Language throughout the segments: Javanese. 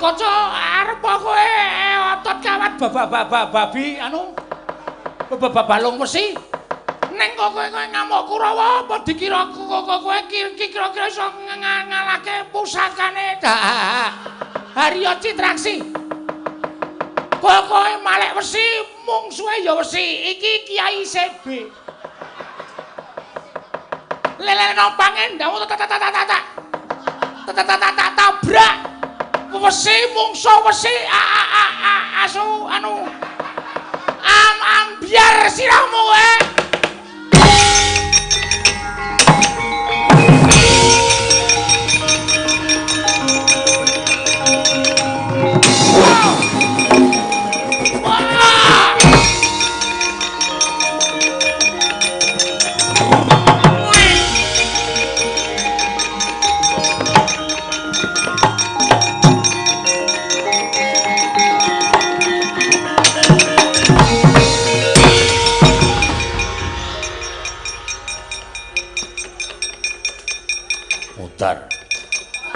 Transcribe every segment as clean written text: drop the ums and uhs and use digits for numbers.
Gatotkaca arep kowe otot kawat babi anu balung wesi. Ning kok kowe ngamuk Kurawa apa dikira kowe kira-kira iso ngalahke pusakane Harya Citraksi. Kowe malek wesi, mungsuhe ya wesi. Iki Kiai CB. Leleno pangendamu tak tak tak tak tak tabrak. Wesi mungsuh wesi a a a asu anu am ambiar sirahmu kowe.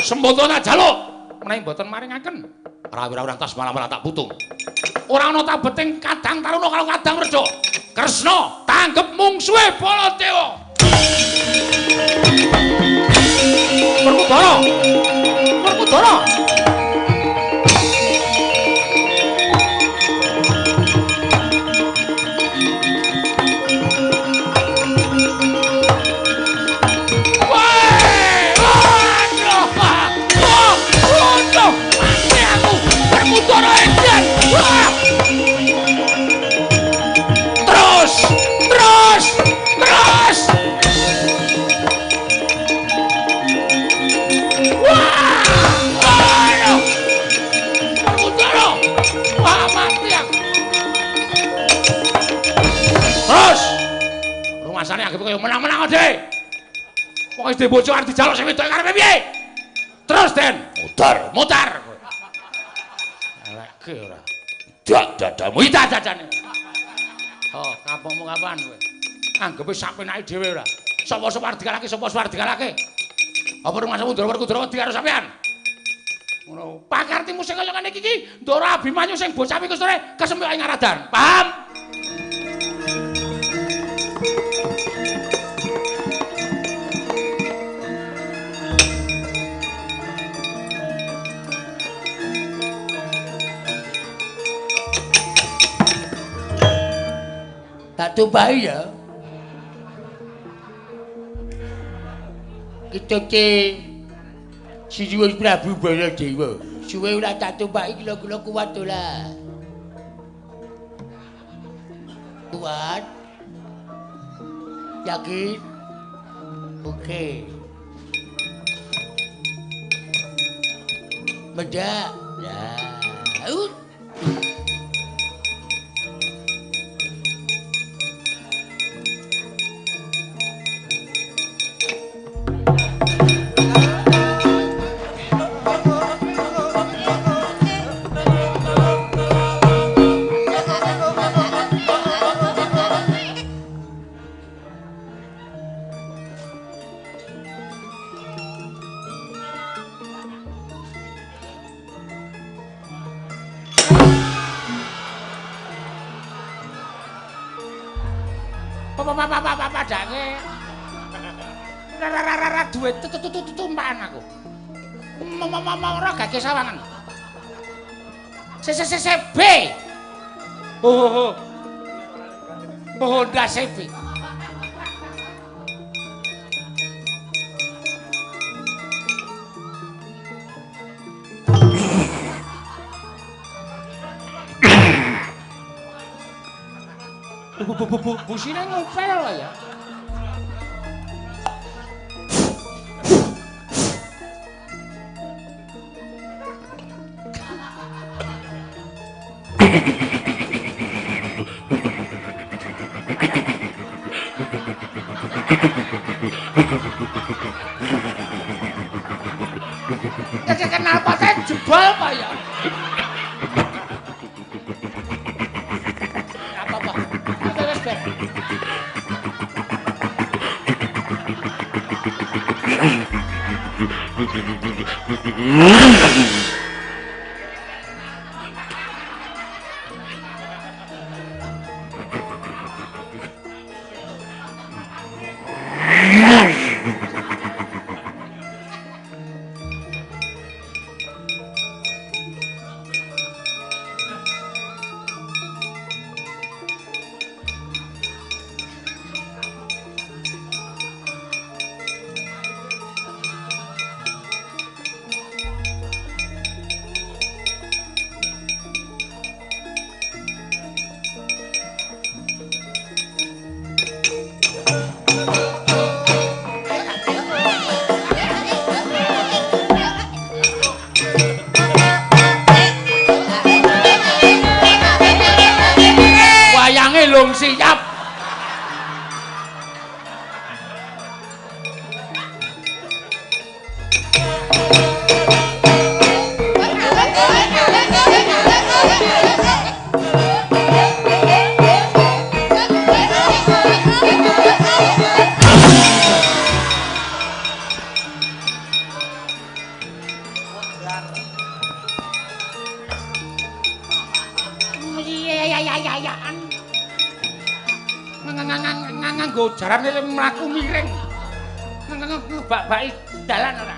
Semboto tak jaluk menawi mboten maringaken rawira-rawira tas malam-malam tak putung. Ora ana tabeting kadang taruna karo kadang reja. Kresna tanggep mungsuhe Baladewa. Werkudara. Werkudara. Terus, terus, terus. Wah, aduh, Werkudara, wah mati aku. Terus, rumasane anggep kaya menang-menang dhewe. Pokoke wis bojo arep dijaluk sing wedok karepe piye? Terus, Den, mutar, mutar. Eleke ora. Dak dadamu, dak dadane. Oh, kapokmu kapan kowe? Anggepe sak penake dhewe ora. Sapa-sapa arep dikalahke, sapa-sapa arep dikalahke. Apa rumasamu Ndara Werkudara wedi karo sampean? Ngono. Pakartimu sing kaya ngene iki iki Ndara Abimanyu sing bocah iku sore kesempyok ing Aradan. Paham? Tak tumpahi ya. Ketoke Sinuwun Prabu Baladewa. Suwe ora tak tumpahi kula-kula kuat to lah. Kuat. Yakin? Oke. Mendak. Ya. Padake rara duit tumpakan aku. Ora gage sawangan. C C C B. Oh. Honda CB. Busine ngopel ya. Kenapa saya jebol Pak ya? Apa-apa. Wis ben. Durung siap. Nganggo jarane mlaku miring. Ngebak-baki dalan ora.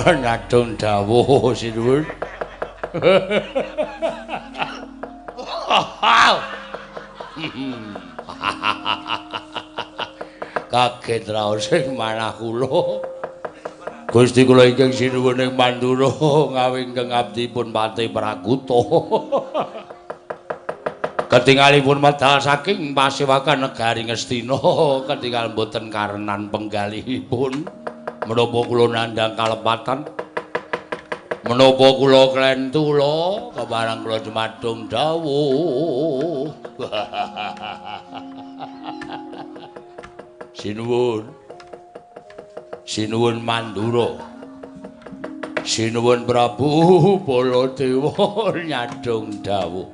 Nyadong dawuh sinuwun. Kaget raos ing manah kula. Gusti kula ingkang sinuwun ing Mandura ngawi ingkang abdipun Patih Prakuta. Ketingalipun medal saking pasewakan negari Ngastina, ketingal mboten karenan penggalihipun. Menapa kula nandhang kalepatan? Menapa kula klentula kepareng kula jumadung dawuh. Sinuwun. Sinuwun Mandura. Sinuwun Prabu Baladewa nyadong dawuh.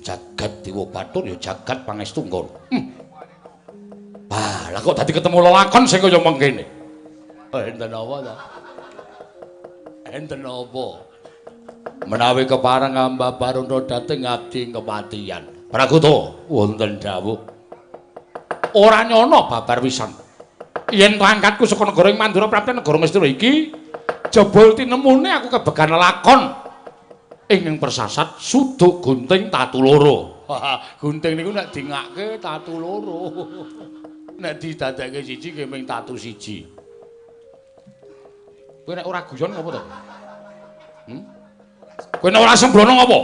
Jagat Dewa Bathara ya jagat pangestu nggon. Lah kok dadi ketemu lelakon sing kaya mengkene. Enten apa ta? Enten apa? Menawi kepareng Amba Baruna dhateng abdi kepatihan. Prakuta wonten dawuh. Ora nyono babar wisan. Yen angkatku saka negara ing Mandura prapta negara Ngastina iki, jebul tinemune aku kebegan lelakon ing persasat suduk gunting tatu loro. Gunting niku nek dingake tatu loro. Nek didadekke siji nggih ming tatu siji. Kowe nek ora guyon ngopo to? Kowe nek ora sembrono ngopo?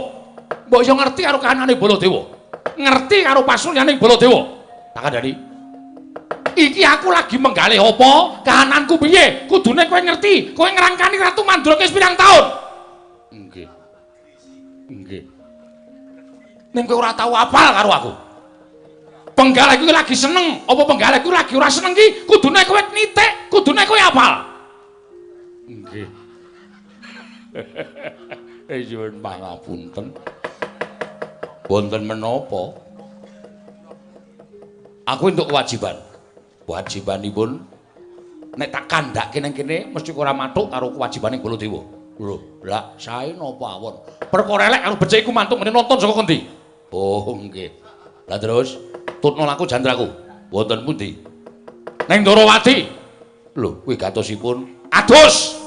Mbok yo ngerti karo kahanane Baladewa. Ngerti karo pasulyaning Baladewa. Tak kandhani. Iki aku lagi menggalih apa? Kahananku piye? Kudune kowe ngerti. Kowe ngrangkani Ratu Mandura wis pirang taun? Nggih. Nggih. Ning kowe ora tau apal karo aku. Penggalih kuwi lagi seneng, apa penggalih kuwi lagi ora seneng ki kudune kowe nitik, kudune kowe apal. Nggih. Nyuwun pangapunten. Wonten menapa? Aku entuk kewajiban. Kewajibanipun nek tak kandhake ning kene mesti ora mathuk karo kewajibane Baladewa. Lho, lha sae napa awon? Perkara elek karo becik iku mantuk mene nonton saka kondi. Oh, nggih. Lah terus tutno laku jandraku. Wonten pundi? Ning Ndorowati. Lho, kuwi gatosipun adus.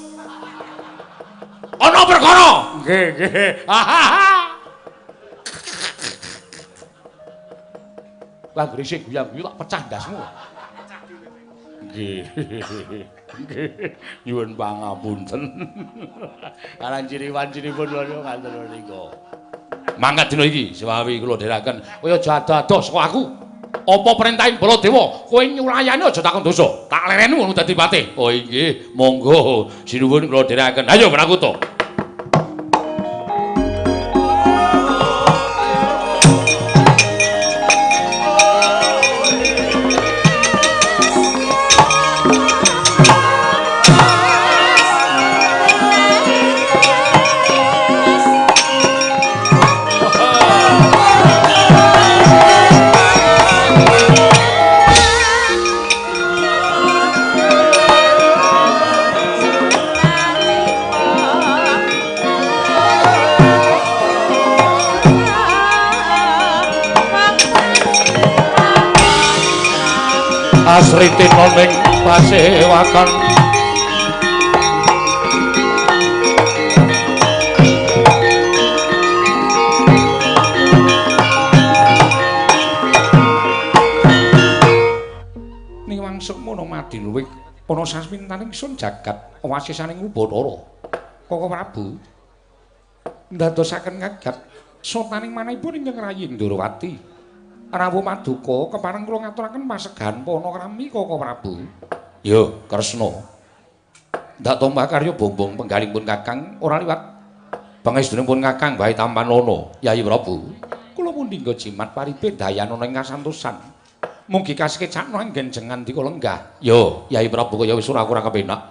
Ana perkara. Nggih, nggih. Lah grisik guyang-guyu tak pecah ndasmu. Nggih. Nggih. Nyuwun pangapunten. Kalan ciri-wancinipun kula ngaten menika. Mangkat dina iki sewawi kula dherekaken kaya aja ado-ado saka aku. Apa perintahing Baladewa? Kowe nyulayani aja takon dosa. Tak lereni ngono dadi patih. Oh inggih, monggo sinuwun kula dherekaken. Ayo Prakuta. Asritina ning pasewakan. Niwang sukmana madiluwih ana sasmintaning sun jagat wasisaning Ubathara. Koko Prabu ndadosaken kaget sotaning manahipun ingkang rayi Ndorowati. Rawuh maduka kepareng kula ngaturaken pasegahan panakrami Koko Prabu. Ya, Kresna. Ndak tombah karya bombong penggalipun Kakang ora liwat pangestunipun Kakang bae tampanana, Yayi Prabu. Kula mundhingga jimat paripe dayanana ing kasantosan. Mugi kasekecakna anggen jengan dika lenggah. Ya, Yayi Prabu kaya wis ora kurang kepenak.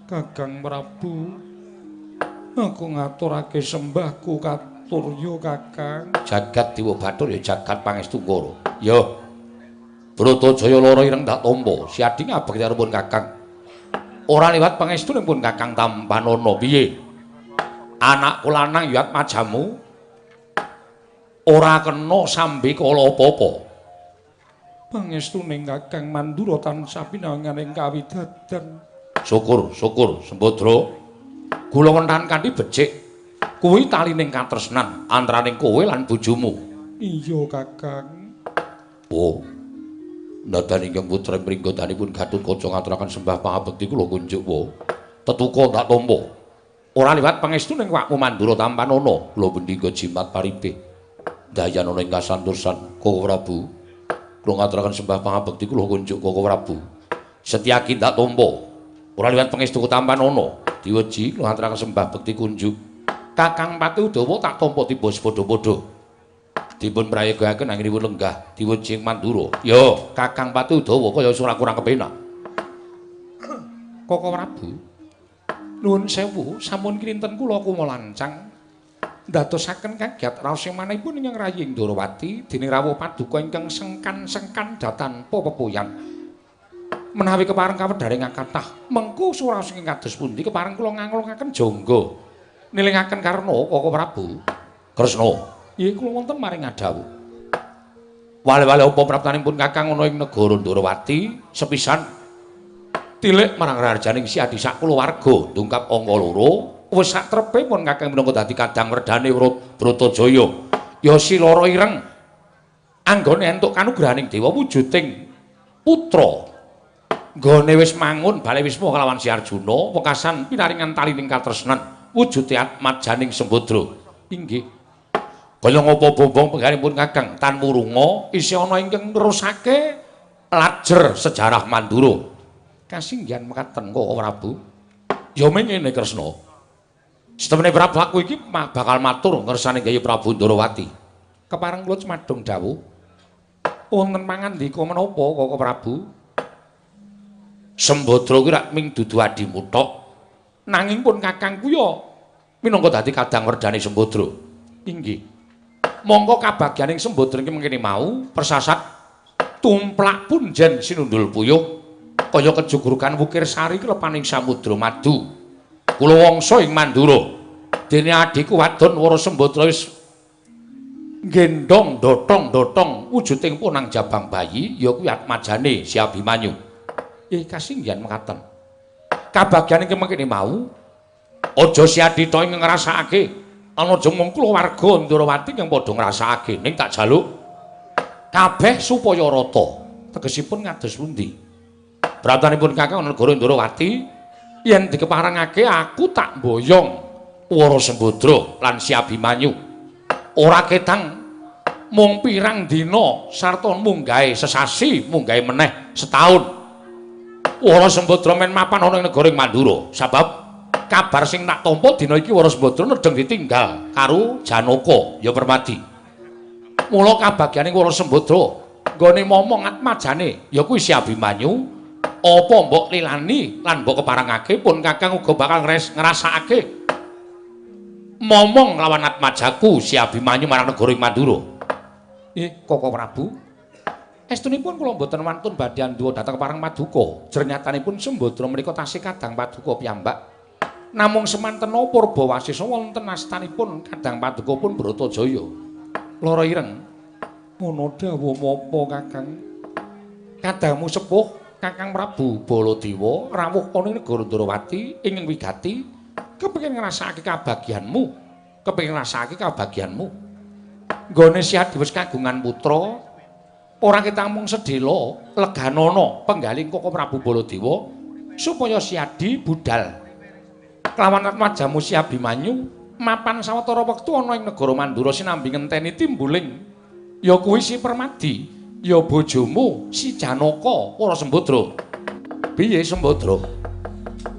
Kakang Prabu, aku ngaturake sembahku katurya Kakang. Jagat Dewa Bathara ya jagat pangestu Kara. Ya. Bratajaya lara ireng tak tampa. Siadi ngabekti Kakang. Ora liwat pangestunipun Kakang tampanana piye? Anakku lanang ya atmajamu ora kena sambe kala apa-apa. Pangestuning Kakang Mandura tansah pinanganing kawidadan. Syukur, syukur Sembadra. Kula wonten kanthi becik. Kuwi talining katresnan antaraning kowe lan bojomu. Iya, Kakang. Oh. Ndadan ingkang putra mringgotanipun Gatotkaca ngaturaken sembah pangabekti kula kunjuk wa. Tetuka tak tampa. Ora liwat pangestuning wakmu Mandura tampanana, kula mendika jimat paripe. Dayanana ing kasantosan Koko Prabu. Kula ngaturaken sembah pangabekti kula kunjuk Koko Prabu. Setyaki tak tampa. Ora liwat pangestuku tampanana. Diweji kula ngaturaken sembah bekti kunjuk. Kakang Pati Udawa tak tampa tiba sepadha-padha. Dipun prayogaaken anggenipun lenggah diweji ing Mandura. Ya, Kakang Pati Udawa kaya ora kurang kepenak. Koko Prabu, nuwun sewu, sampun kinten kula kumalancang ndadosaken kagiat raos ing manahipun ingkang rayi Ndorowati dening rawuh paduka ingkang sengkan-sengkan datanpa pepoyan. Menawi kepareng kawedharing kathah, mengko suraos ing kados pundi kepareng kula nganglungaken jangga. Nilingaken karna Koko Prabu. Kresna, nggih kula wonten maring ngadhawuh. Wale-wale apa praptanipun Kakang ana ing negara Ndorowati sepisan tilik marang rajaning Si Adi sak kulawarga ndungkap angka loro wis sak trepe pun Kakang minangka dadi kadang werdane Bratajaya. Ya si lara ireng anggone entuk kanugrahaning dewa wujuding putra. Nggone wis mangun bale wisma kalawan Si Arjuna wekasan pinaringan talining katresnan wujude atmajaning Sembadra. Inggih. Kaya ngapa bombong penggalipun Kakang tan murunga isih ana ingkang nerusake lajer sejarah Mandura. Kasinggihan mekaten Koko Prabu. Ya mengene Kresna. Setemene Prabu aku iki bakal matur ngersane Kyai Prabu Ndorowati. Kepareng kula cumadung dawuh. Wonten pangandika menapa Koko Prabu? Sembadra kuwi rak ming dudu adimu tok. Nanging pun Kakangku ya minangka dadi kadang werdane Sembadra. Inggih. Mongko kabagyaning Sembadra iki mengkene mau persasat tumplak punjen sinundul puyuh kaya kejugurukan wukir sari klepaning samudra madu. Kula wangsa ing Mandura. Dene adhiku wadon Wara Sembadra wis nggendhong dotong-dotong wujuding punang jabang bayi ya kuwi atmajane Si Abimanyu. Kasinggihan mekaten. Kabagyaning mengkene mau aja Si Adita ing ngrasakake ana aja mung kulawarga Ndorowati kang padha ngrasakake ning tak jaluk kabeh supaya rata. Tegesipun ngados pundi? Bratanipun Kakang ana negara Ndorowati yen dikeparengake aku tak mboyong Wara Sembadra lan Si Abimanyu. Ora ketang mung pirang dina sarta munggahe sesasi munggahe meneh setahun. Wara Sembadra men mapan ana ing negara Mandura sabab kabar sing tak tampa dina iki Wara Sembadra nedheng ditinggal karo Janaka ya Permadi. Mula kabagyaning Wara Sembadra nggone momong atmajane ya kuwi Si Abimanyu apa mbok lilani lan mbok keparengake pun Kakang uga bakal ngrasakake momong lawan atmajaku Si Abimanyu marang negara Mandura. Koko Prabu, estunipun kula mboten wantun badhe anduwa dhateng parang paduka. Jernyatanipun Sembadra menika tasih kadang paduka piyambak. Namung semantena purba wasesa wonten astanipun kadang paduka pun Bratajaya. Lara ireng. Ngono dawuh menapa Kakang? Kadangmu sepuh Kakang Prabu Baladewa rawuh ana ing negara Ndrawati ing wigati kepengin ngrasakake kabagyanmu, kepengin ngrasakake kabagyanmu. Nggone Siadi wis kagungan putra, ora ketamung sedhela leganana penggaling Koko Prabu Baladewa supaya Siadi budal kelawan atmajamu Si Abimanyu mapan sawetara wektu ana ing negara Mandura sinambi ngenteni timbuling ya kuwi Si Permadi, ya bojomu si Janaka ora Sembadra. Piye Sembadra?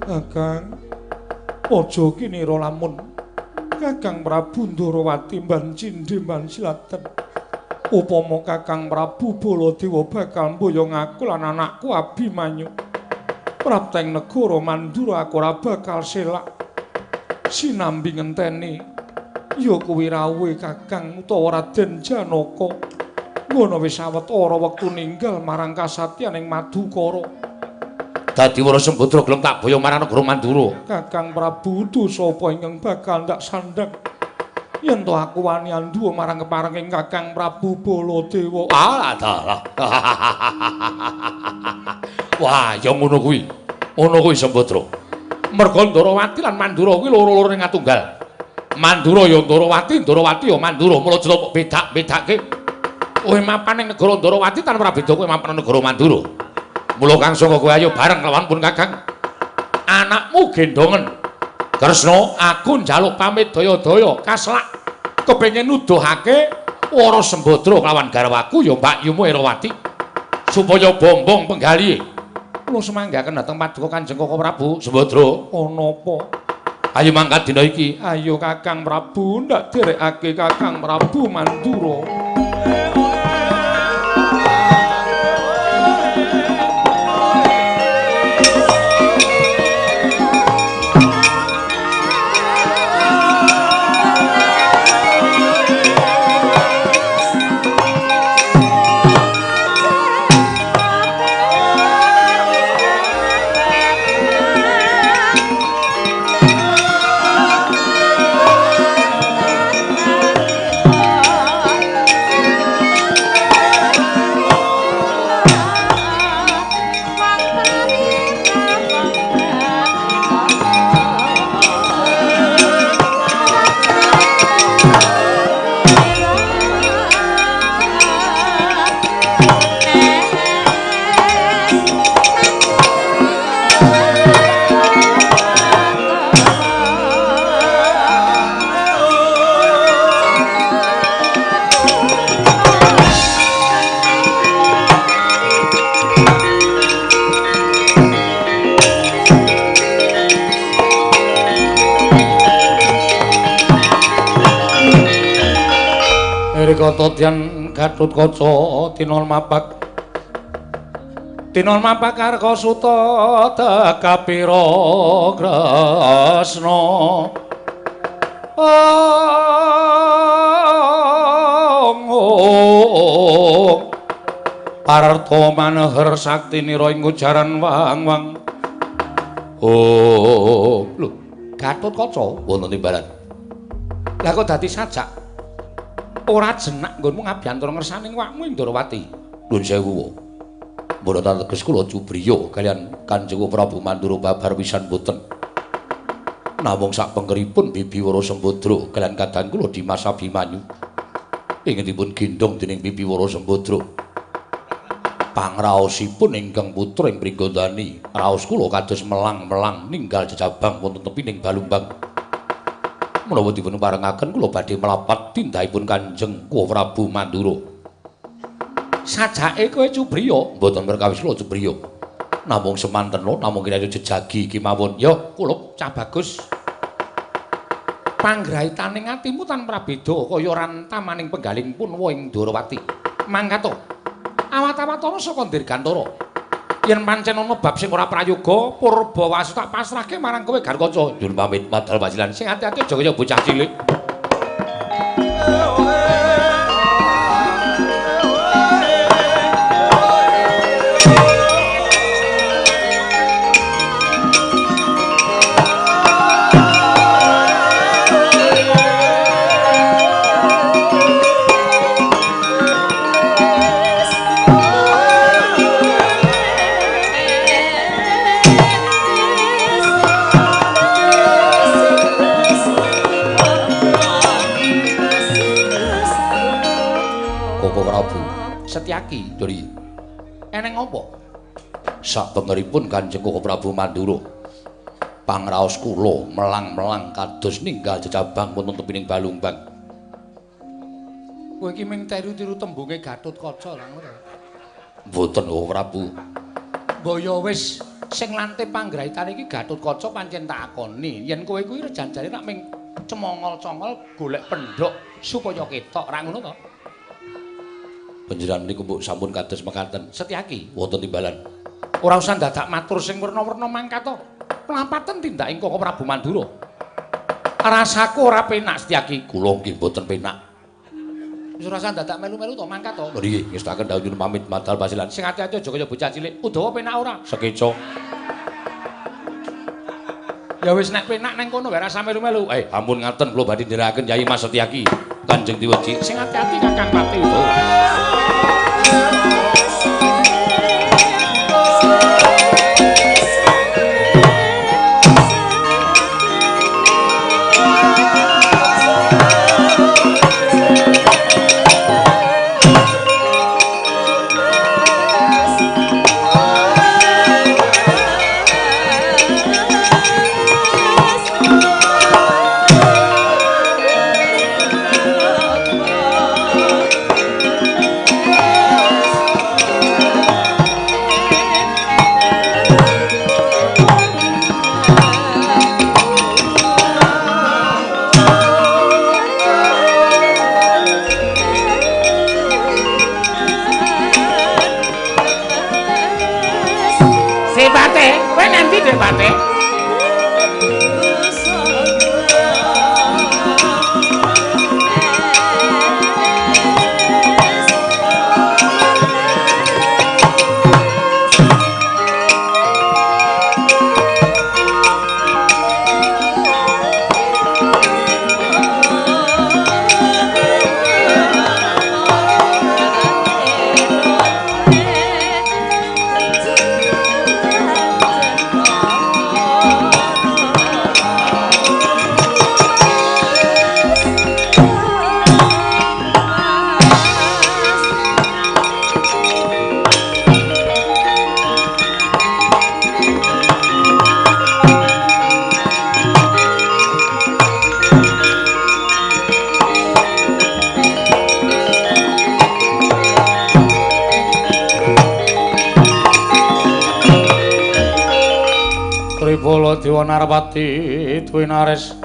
Kakang, aja kinira lamun Kakang Prabu Ndrawati mban cindhe mban silaten. Upama Kakang Prabu Baladewa bakal mboyong aku lan anakku Abimanyu prapteng negara Mandura aku ora bakal selak. Sinambi ngenteni ya kuwi rawuhe Kakang utawa Raden Janaka. Ngono wis sawetara wektu ninggal marang kasatyan ing Madukara. Dadi Wara Sembadra gelem tak boyong marang negara Mandura. Kakang Prabu dosa apa ingkang bakal ndak sandhang yen to aku wani anduwa marang keparenging Kakang Prabu Baladewa. Ah, dalah. Wah, ya ngono kuwi. Ngono kuwi Sembadra. Merga Ndrawati lan Mandura kuwi loro-lorone ngatunggal. Mandura ya Ndrawati, Ndrawati ya Mandura. Mula aja mbok bedak-bedake. Kowe mapan ing negara Ndrawati tanpa beda kowe mapan ing negara Mandura. Mula kang saka kowe ayo bareng lawan pun Kakang. Anakmu gendongen. Kresna, aku njaluk pamit daya-daya kaslak kepengin nuduhake Wara Sembadra kelawan garwaku ya Mbakyumu Erawati supaya bombong penggalihe. Kula semanggaken dhateng paduka Kanjeng Koko Prabu Sembadra. Ana apa? Ayo mangkat dina iki. Ayo Kakang Prabu, ndak derekake Kakang Prabu Mandura. Rikata Dyan Gatotkaca tinol mapak tinol mapak Karka Suta tekapira Kresna. Ong Parta manher sakti nira ing ujaran wang-wang. Oh, lho, Gatotkaca wonten timbalan. Lah kok dadi sajak? Ora jenak nggonmu ngabyantara ngersaning wakmu ing Ndrawati. Nuwun sewu. Mboten teges kula cubriya kaliyan Kanjeng Prabu Mandura babar pisan boten. Namung sak pengkeripun Bibi Wara Sembadra kaliyan kadang kula Dimas Abimanyu ingkang dipun gendhong dening Bibi Wara Sembadra. Pangraosipun ingkang putra ing Pringgondani, raos kula kados melang-melang ninggal jejabang wonten tepining Balumbang. Menawa dipun parengaken kula badhe mlapat tindahipun Kanjeng Kuwa Prabu Mandura. Sajake kowe cubriya? Mboten perkawis kula cubriya. Namung semantena namung kiranya jejagi kemawon. Ya, kula cah bagus. Panggraitaning atimu tan prabeda kaya rantamaning penggaling punwa ing Ndrawati. Mangkat to. Awat-awatana saka Dirgantara. Yen pancen ana bab sing ora prayoga, Purbawasu tak pasrahke marang kowe Garkaca. Nyuwun pamit madal wajilan. Sing ati-ati aja kaya bocah cilik. Setyaki, Dori. Eneng apa? Sabengeripun Kanjeng Koko Prabu Mandura pangraos kula melang-melang kados ninggal jejabang wonten tepining Balumbang. Kowe iki ming tiru-tiru tembunge Gatotkaca lha ngono. Mboten Koko Prabu. Mbok ya wis sing lantip panggraitane iki Gatotkaca pancen tak akoni yen kowe kuwi rejanjane tak ming cemongol-congol golek pendhok supaya ketok ra ngono to. Panjenengan niku mbok sampun kados mekaten. Setyaki wonten timbalan. Ora usah dadak matur sing werna-werna mangkat to. Pelampaten tindake Koko Prabu Mandura. Rasaku ora penak Setyaki. Kula nggih mboten penak. Wis ora usah dadak melu-melu to mangkat to. Nggih, ngestaken dawuh nyuwun pamit madal pasilan. Sing ati-ati aja kaya bocah cilik. Udawa penak ora? Sekeca. Ya wis nek penak nang kono wae rasa melu-melu. Ampun ngaten kula badhe nderekaken Yai Mas Setyaki. Kanjeng Diweji. Sing ati-ati Kakang Pati Udawa. Tripala Dewa Narpati Dwinares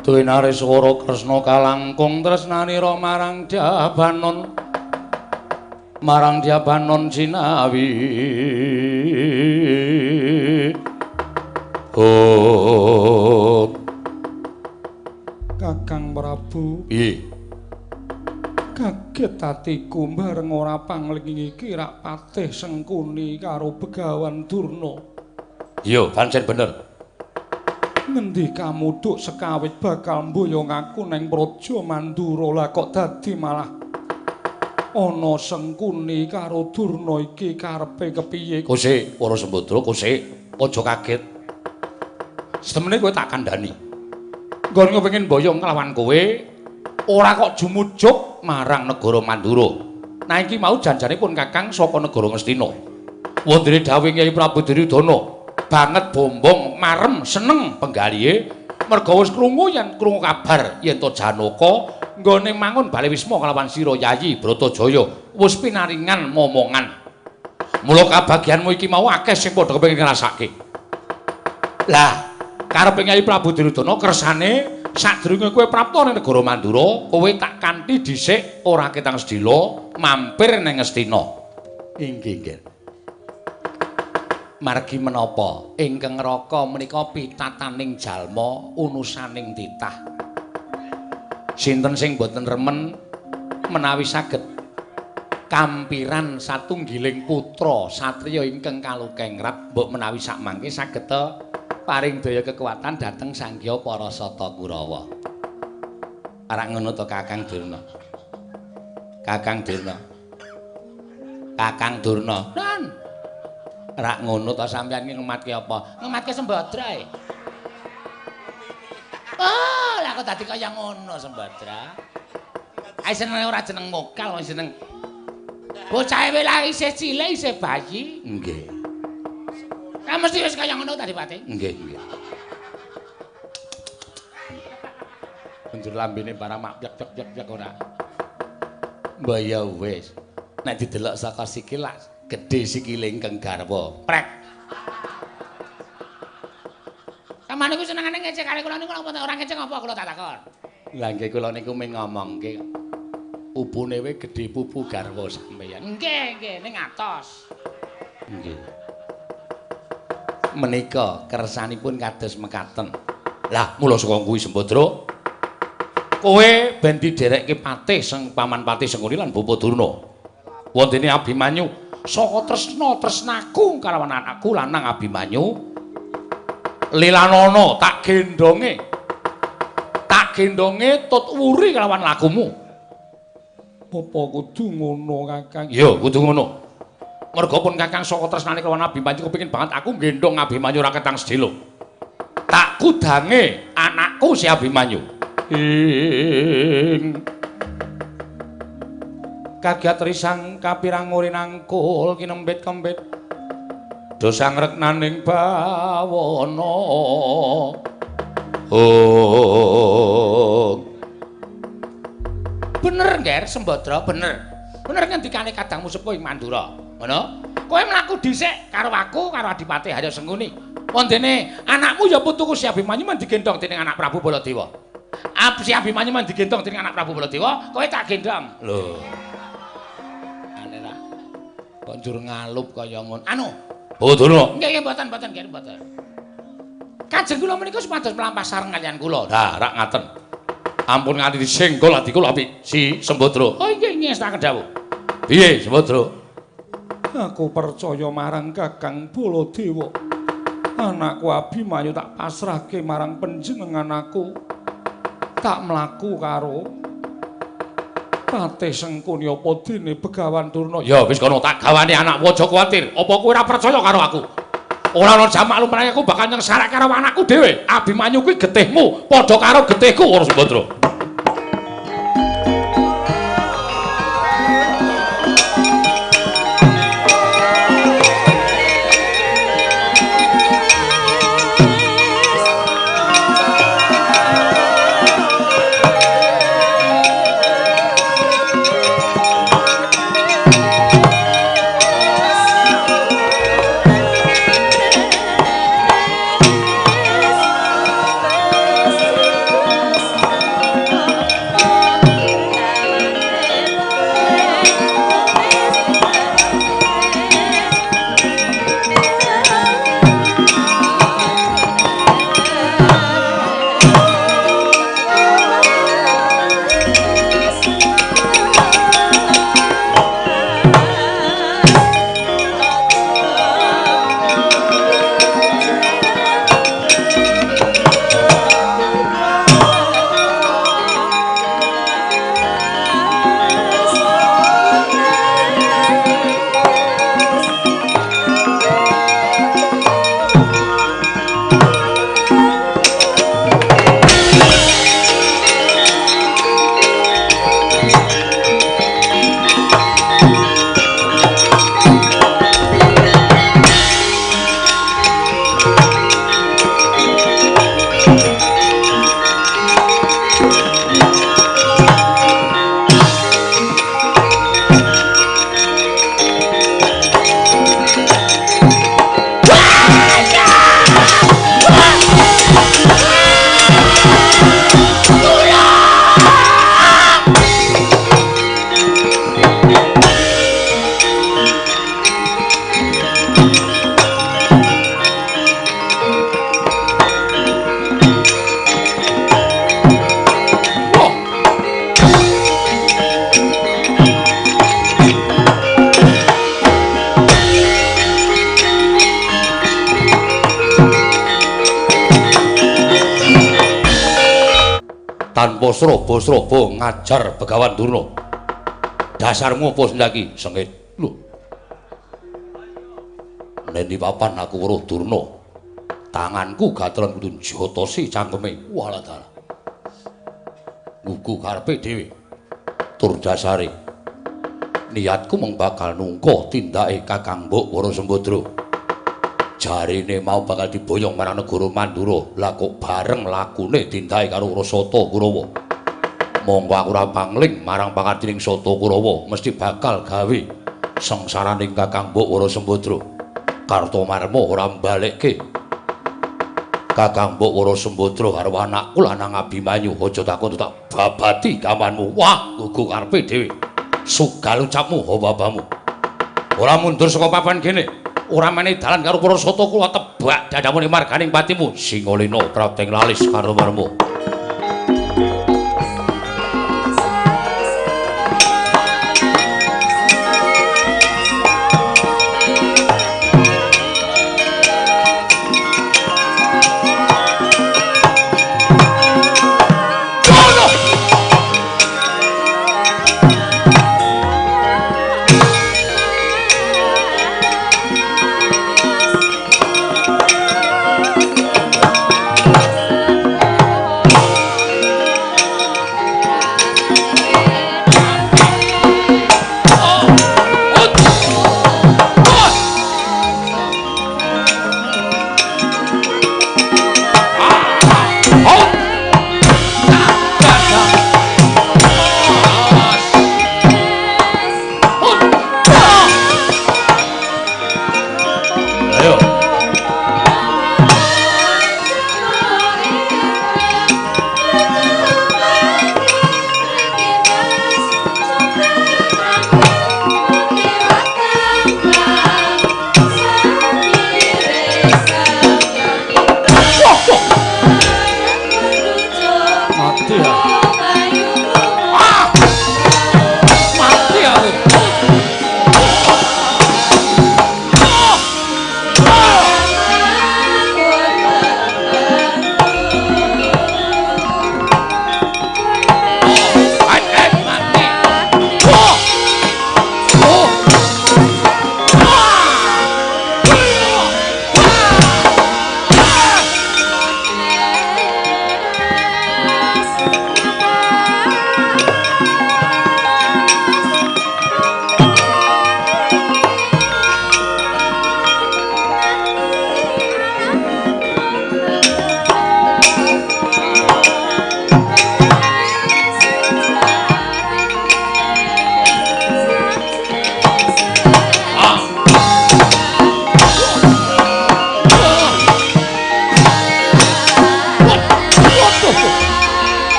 Dwinares Wara Kresna kalangkung tresnanira marang Dyabanon marang Dyabanon jinawi. Oh Kakang Prabu, piye? Kaget atiku bareng ora panglingi iki rak patih Sengkuni karo Begawan Durna. Iya, pancen bener. Ngendi kamudhuk sekawit bakal mboyong aku neng Praja Mandura, lah kok dadi malah ana Sengkuni karo Durna iki karepe kepiye? Kosek, para Sembadra, kosek, aja kaget. Setemene kowe tak kandhani. Nggon kepengin mboyong kelawan kowe, ora kok jumujuk marang negara Mandura. Nah iki mau janjanipun Kakang saka negara Ngastina. Wondene dawuh Kyai Prabu Duryudana banget bombong marem seneng penggalihe merga wis krungu yen krungu kabar yen to Janaka nggone mangun bale wisma kelawan sira Yayi Bratajaya wis pinaringan momongan. Mula kabagyanmu iki mau akeh sing padha kepengin ngrasake. Lah karepe Kyai Prabu Duryudana kersane sadurunge kowe prapta ning negara Mandura, kowe tak kanthi dhisik ora ketang sedhela mampir ning Ngastina. Inggih, nggih. Margi menapa ingkang raka menika pitataning jalma unusaning titah. Sinten sing boten remen menawi saged kampiran satunggiling putra satriya ingkang kalukengrat mbok menawi sakmangke saged paring daya kekuatan dhateng Sanggya para Sata Kurawa. Ora ngono to Kakang Durna. Kakang Durna. Kakang Durna. Nan. Ora ngono to sampeyan iki ngematke apa? Ngematke Sembadra e. Oh, lah kok dadi kaya ngono Sembadra. Ae senenge ora jeneng mokal, wong jeneng Bocahe wis isih cilik, isih bayi. Nggih. Lah mesti wis kaya ngono ta, Adipati? Nggih, nggih. Banjur lambene barang mak pyek-pyek-pyek ora. Mbah ya wis. Nek didelok saka sikil lak gedhe sikile ingkang garwa. Prek. Sampeyan niku senengane ngecek kali kula niku napa ora ngecek apa kula tak takon. Lah nggih kula niku mung ngomongke pupune we gedhe pupu garwa sampeyan. Nggih, nggih ning atos. Nggih. Menika kersanipun kados mekaten. Lah mula saka kuwi Sembadra kowe ben didherekke patih sing paman patih Sengkuni lan Bapa Durna. Wontene Abimanyu saka tresna tresnaku kalawan anakku lanang Abimanyu lilanana tak gendonge. Tak gendonge tut wuri kalawan lakumu. Apa kudu ngono, Kakang? Ya, kudu ngono. Merga pun Kakang saka tresnane kalawan Abimanyu kepengin banget aku gendong Abimanyu ra ketang sedhela. Tak kudange anakku si Abimanyu. Ing kagiat risang kapirang uri nangkul kinembit-kembit do sangreknaning bawana. Oh. Bener, Nger, Sembadra, bener. Bener ngendikane kadangmu sepuh ing Mandura. Ngono? Kowe mlaku dhisik karo aku karo Adipati Harya Sengkuni. Wondene anakmu ya putuku si Abimanyu men digendhong dening anak Prabu Baladewa. Si Abimanyu men digendhong dening anak Prabu Baladewa, kowe tak gendhong. Lho. Aneh ra. Kok njur ngalup kaya ngono. Anu, Oh, Durna. Nggih, nggih mboten, mboten, nggih mboten. Kanjeng kula menika supados mlampah sareng kaliyan kula. Lah, rak ngaten. Ampun nganti disenggol ati kula apik si Sembadra. Oh, nggih, ngestaken dawuh. Piye, Sembadra? Aku percaya marang Kakang Baladewa. Anakku Abimanyu tak pasrahke marang panjenengan aku. Tak mlaku karo Patih Sengkuni apa dene Begawan Durna. Ya wis kono tak gawane anakmu aja kuwatir. Apa kowe ora percaya karo aku? Ora ana jamak lumrahe aku bakal nyengsarake karo anakku dhewe. Abimanyu kuwi getihmu padha karo getihku ora Sembadra. Tanpa srobo-srobo ngajar Begawan Durna. Dasarmu apa sendaki? Sengit. Lho. Nendi papan aku weruh Durna. Tanganku gatelan kudu jotosi cangkeme. Walah dalah. Gugu karepe dhewe. Tur dasare. Niatku mung bakal nungka tindake Kakang Mbok Wara Sembadra. Jarine mau bakal diboyong marang negara Mandura. Lah kok bareng lakune tindake karo Sata Kurawa. Monggo aku ora pangling marang pangardining Sata Kurawa, mesti bakal gawe sengsaraning Kakang Mbok Wara Sembadra. Kartomarma ora mbalekke Kakang Mbok Wara Sembadra karo anakku lanang Abimanyu. Aja takon tak babati kamanmu. Wah, gugu karepe dhewe. Sugal ucapmu babamu. Ora mundur saka papan kene. Ora menehi dalan karo para Sata Kurawa, tebak dadamu ning marganing patimu. Singalena prapteng lalis Kartomarma.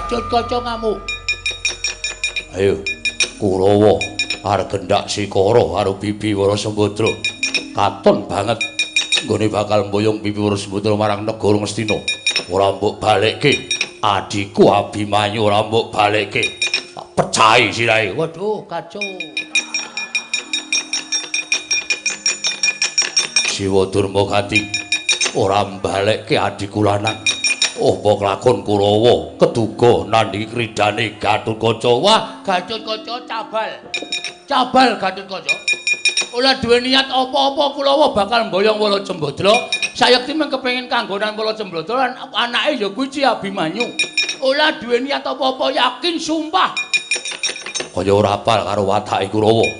Gatotkaca ngamuk. Ayo Kurawa arep gendak Sikara karo Bibi Wara Sembadra. Katon banget nggone bakal mboyong Bibi Wara Sembadra marang negara Ngastina. Ora mbok balekke adhiku Abimanyu, ora mbok balekke. Tak pecahi sirahe. Waduh, kacau. Siwa Durmagati ora mbalekke adhiku lanang. Apa kelakon Kurawa keduga nandhingi kridane Gatotkaca. Wah, Gatotkaca cabal. Cabal Gatotkaca. Ora duwe niat apa-apa Kurawa bakal mboyong Wara Sembadra. Sayekti mung kepengin kanggonan Wara Sembadra lan anake ya kuwi Abimanyu. Ora duwe niat apa-apa, yakin sumpah. Kaya ora apal karo watake Kurawa.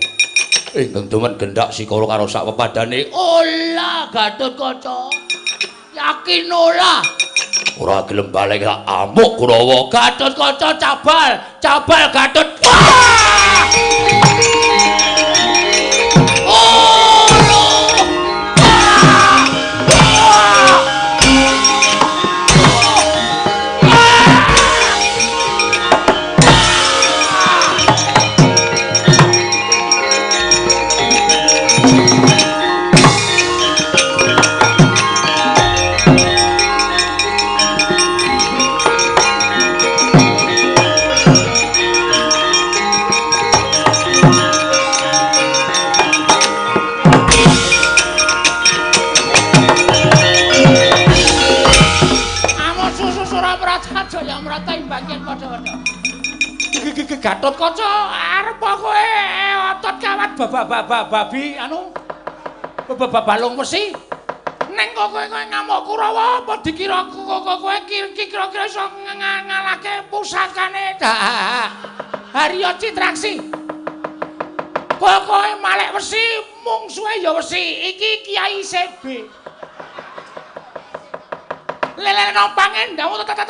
Ingkang demen gendak Sikara karo sak pepadane. Ola Gatotkaca. Yakin ora? Ora gelem balik tak amuk Kurawa. Gatotkaca cabal, cabal Gatot. Wah! Gatotkaca arep kowe otot kawat babi anu balung wesi ning kok kowe ngamuk Kurawa apa dikira kowe kira-kira iso ngalahke pusakane Harya Citraksi. Kowe malek wesi mungsuhe ya wesi iki Kiai CB lele nompange ndawu tak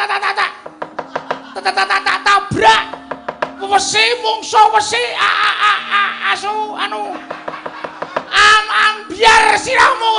tabrak wesi mungsuh wesi asu anu am biar sirahmu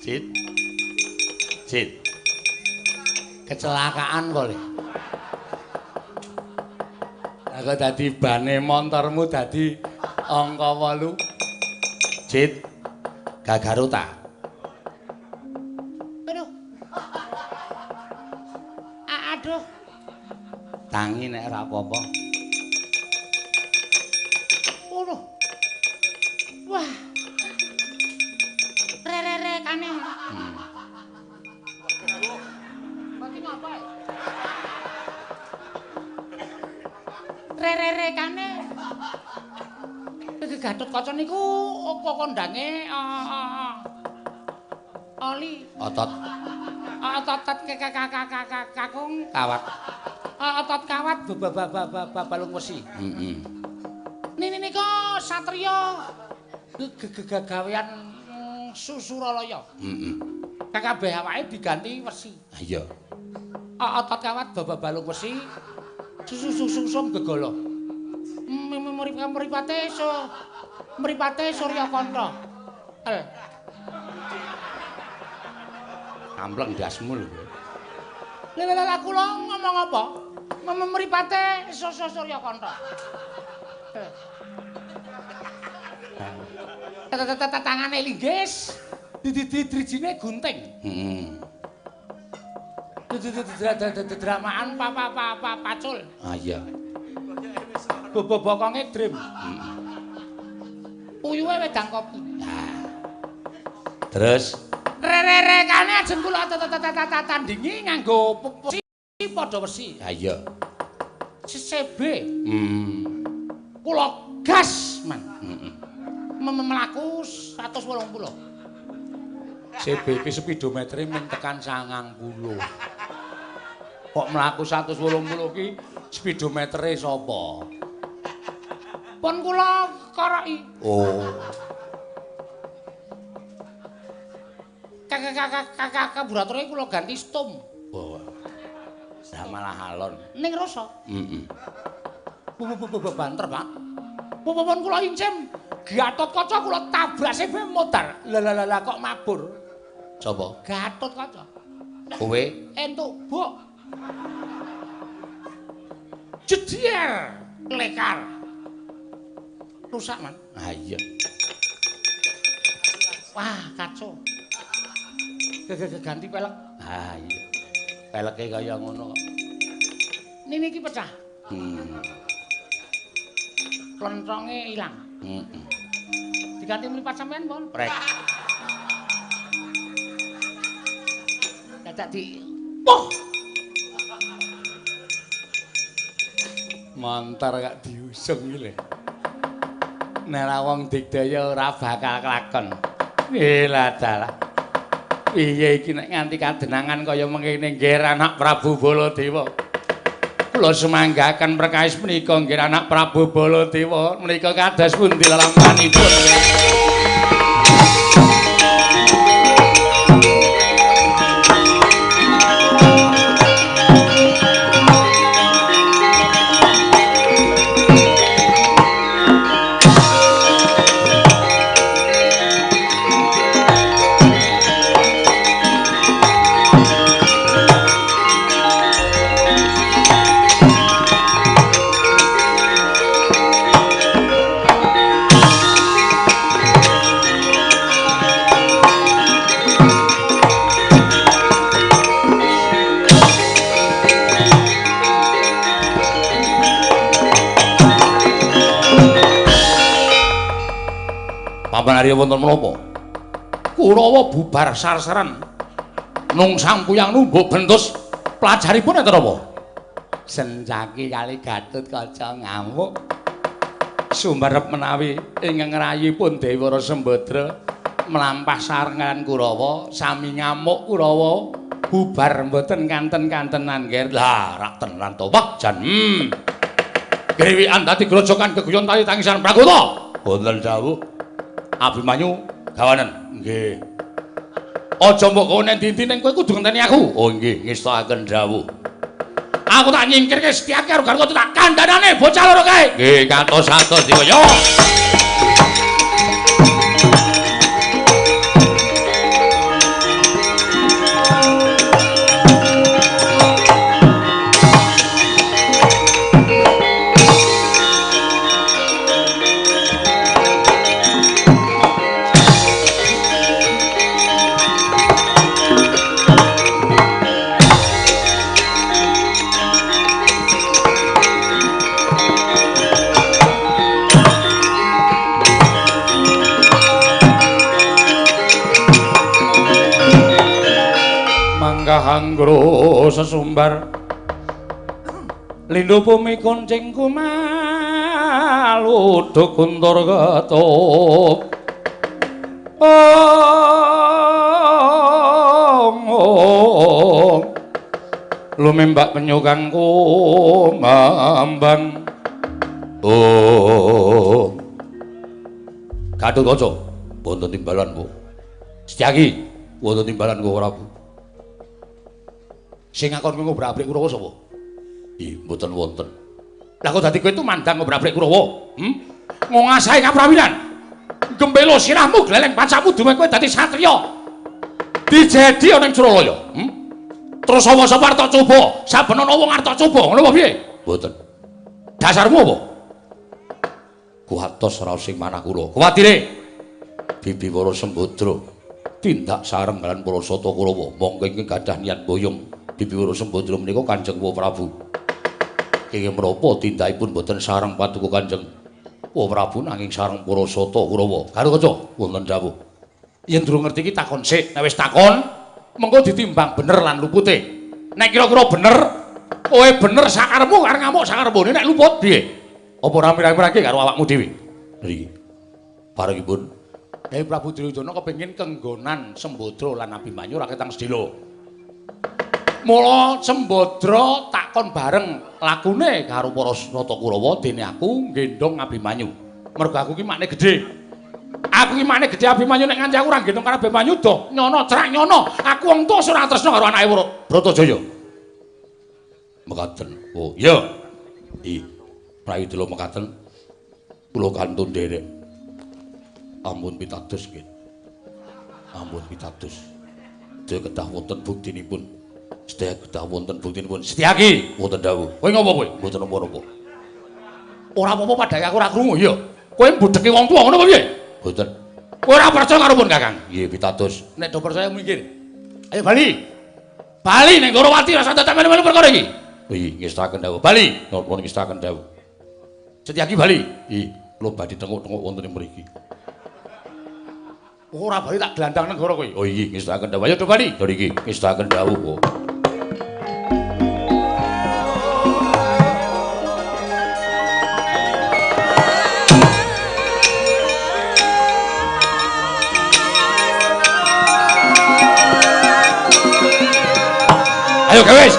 Cit. Cit. Kecelakaan kok le. Aku dadi bane montormu dadi angka 8. Cit. Gagaru ta? Aduh. Aduh. Tangi nek ora apa-apa. Aduh. Wah. Re-re-rekane. Mati ngapa? Re-re-rekane. Iki Gatotkaca niku kondange oli otot. Otot kakung kawat. Otot kawat balung wesi. Heeh. Nini nika satriya gegawean Susuralaya. Heeh. Kabeh awake diganti wesi. Iya. Otot kawat balung wesi susu-susum gegala. Mripate mripate Suryakanta. El. Ampleng ndasmu lho. Lha lha kula ngomong apa? Mripate Suryakanta. Tangane linggis, drijine gunting. Heeh. Dramaan pacul. Ah iya. Bobokonge drim. Puyuhe wedang kopi. Terus re-re-rekane ajeng kula tandingi nganggo wesi padha wesi. Ha iya. CB. Kula gas, Man. Heeh. Mlaku 180. CB iki speedometere mung tekan 90. Kok mlaku 180 ki speedometere sapa? Pun kula koroki. Oh. Karburatore kula ganti stum. Oh. Lah malah alon. Ning rasa. Heeh. Banter, Pak. Pun kula incim Gatot Kaca kula tabrak CB modar. Lah lah lah kok mabur. Sapa? Gatot Kaca. Kowe entuk buk. Jedier lekar. Rusak, Man. Ah iya. Wah, kacau. Ganti pelek. Ah iya. Peleke kaya ngono kok. Nini iki pecah. Klontonge ilang. Heeh. Diganti mlipat sampean, Pon. Prek. Dadak di poh. Montor kok diusung iki lho. Nek ra wong digdaya ora bakal kelakon. Lah dalah. Piye iki nek nganti kadenangan kaya mengene nggih anak Prabu Baladewa. Kula semanggaken perkawis menika nggih anak Prabu Baladewa menika kados pundi lelampahanipun. Paman Arya wonten menapa? Kurawa bubar sarsaran nung sangkuyang numbuk bentus pelajaripun enten apa? Sencaki kali Gatot Kaca ngamuk. Sumerep menawi ingkang rayipun Dewara Sembadra mlampah sarengan Kurawa sami ngamuk Kurawa bubar mboten kanten-kantenan nggih. Lah rak tenan to. Wah jan. Griwikan dadi grojokan geguyon tali tangisan Prakota. Wonten dawuh. Abimanyu gawanen. Nggih. Aja mbok kowe endi-endi ning kowe kudu ngenteni aku. Oh nggih, ngestokaken dawuh. Aku tak nyingkirke Setyaki karo Garwa tak kandhanane bocah loro kae. Nggih, katos-atos dikaya. Hanggro sesumbar lindhu bumi kuncing kumaluduk guntur ketup ong lumembak penyu kang kumambang. Oh Gatot Kaca wonten timbalan Bu. Setyaki wonten timbalan ku Prabu. Sing ngakon kowe ngobrak-abrik Kurawa sapa? Ih, mboten wonten. Lah kok dadi kowe tumandang ngobrak-abrik Kurawa? Ngongasahe kaprawiran. Gembelo sirahmu gleleng pacamu duwe kowe dadi satriya. Dijedi ana ing Suralaya. Terus sapa-sapa arep tak coba? Saben ana wong arep tak coba, ngono apa piye? Mboten. Dasarmu apa? Kuwatos raos sing manah kula. Kuwatire Bibi Wara Sembadra tindak sareng kalian para sata Kurawa mongko ingkang gadah niat boyong Bibi Wara Sembadra menika Kanjeng Prabu. Kenging menapa tindakipun boten sareng paduka Kanjeng Prabu nanging sareng para sata Kurawa. Karo kaca wonten dawuh. Yen durung ngerti iki takon sik. Nek wis takon mengko ditimbang bener lan lupute. Nek kira-kira bener, kowe bener sakarepmu arep ngamuk sakarepmu. Nek luput piye? Apa ora mirang-mirangke karo awakmu dhewe? Niki. Parengipun Dewi Prabu Duryudana kepengin kenggonan Sembadra lan Abimanyu ora ketang sedhela. Mula Sembadra takon bareng lakune karo para Nata Kurawa dene aku nggendhong Abimanyu. Mergo aku ki makne gedhe. Aku ki makne gedhe Abimanyu nek nganti aku ora nggendhong karo Abimanyu do nyono cerak nyono. Aku wong tuwa ora tresna karo anake Bratajaya. Mekaten. Oh iya. Ih, Prayudala mekaten. Kula kantun nderek. Ampun pitados nggih. Ampun pitados. Sedaya kedah wonten buktinipun. Sedaya kedah wonten buktinipun. Setyaki wonten dawuh. Kowe ngopo kowe? Mboten napa-napa. Ora apa-apa padahal aku ora krungu ya. Kowe mbudheki wong tuwa ngono apa piye? Mboten. Kowe ora percaya karo pun Kakang? Nggih pitados. Nek do percaya minggir. Ayo bali. Bali ning Ndorowati rasa dadak melu-melu perkara iki. Nggih, ngestaken dawuh. Bali. Napa ngestaken dawuh. Setyaki bali. Nggih, kula badhe tenguk-tenguk wonten ing mriki. Ora bali tak glandang negara kowe. Oh iya, ngestaken dawuh. Ayo do bali. Lho iki ngestaken dawuh. Ayo gawes.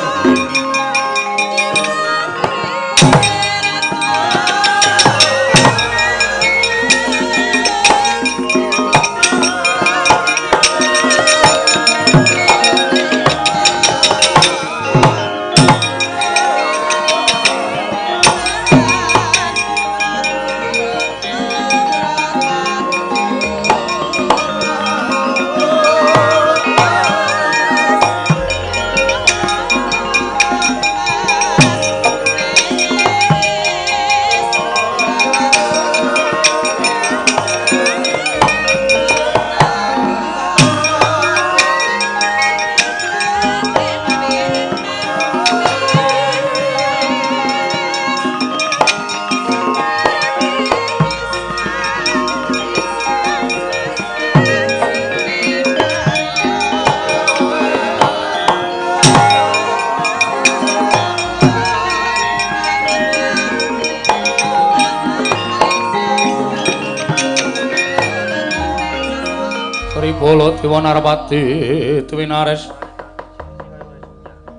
Dewa Narpati Tuwinares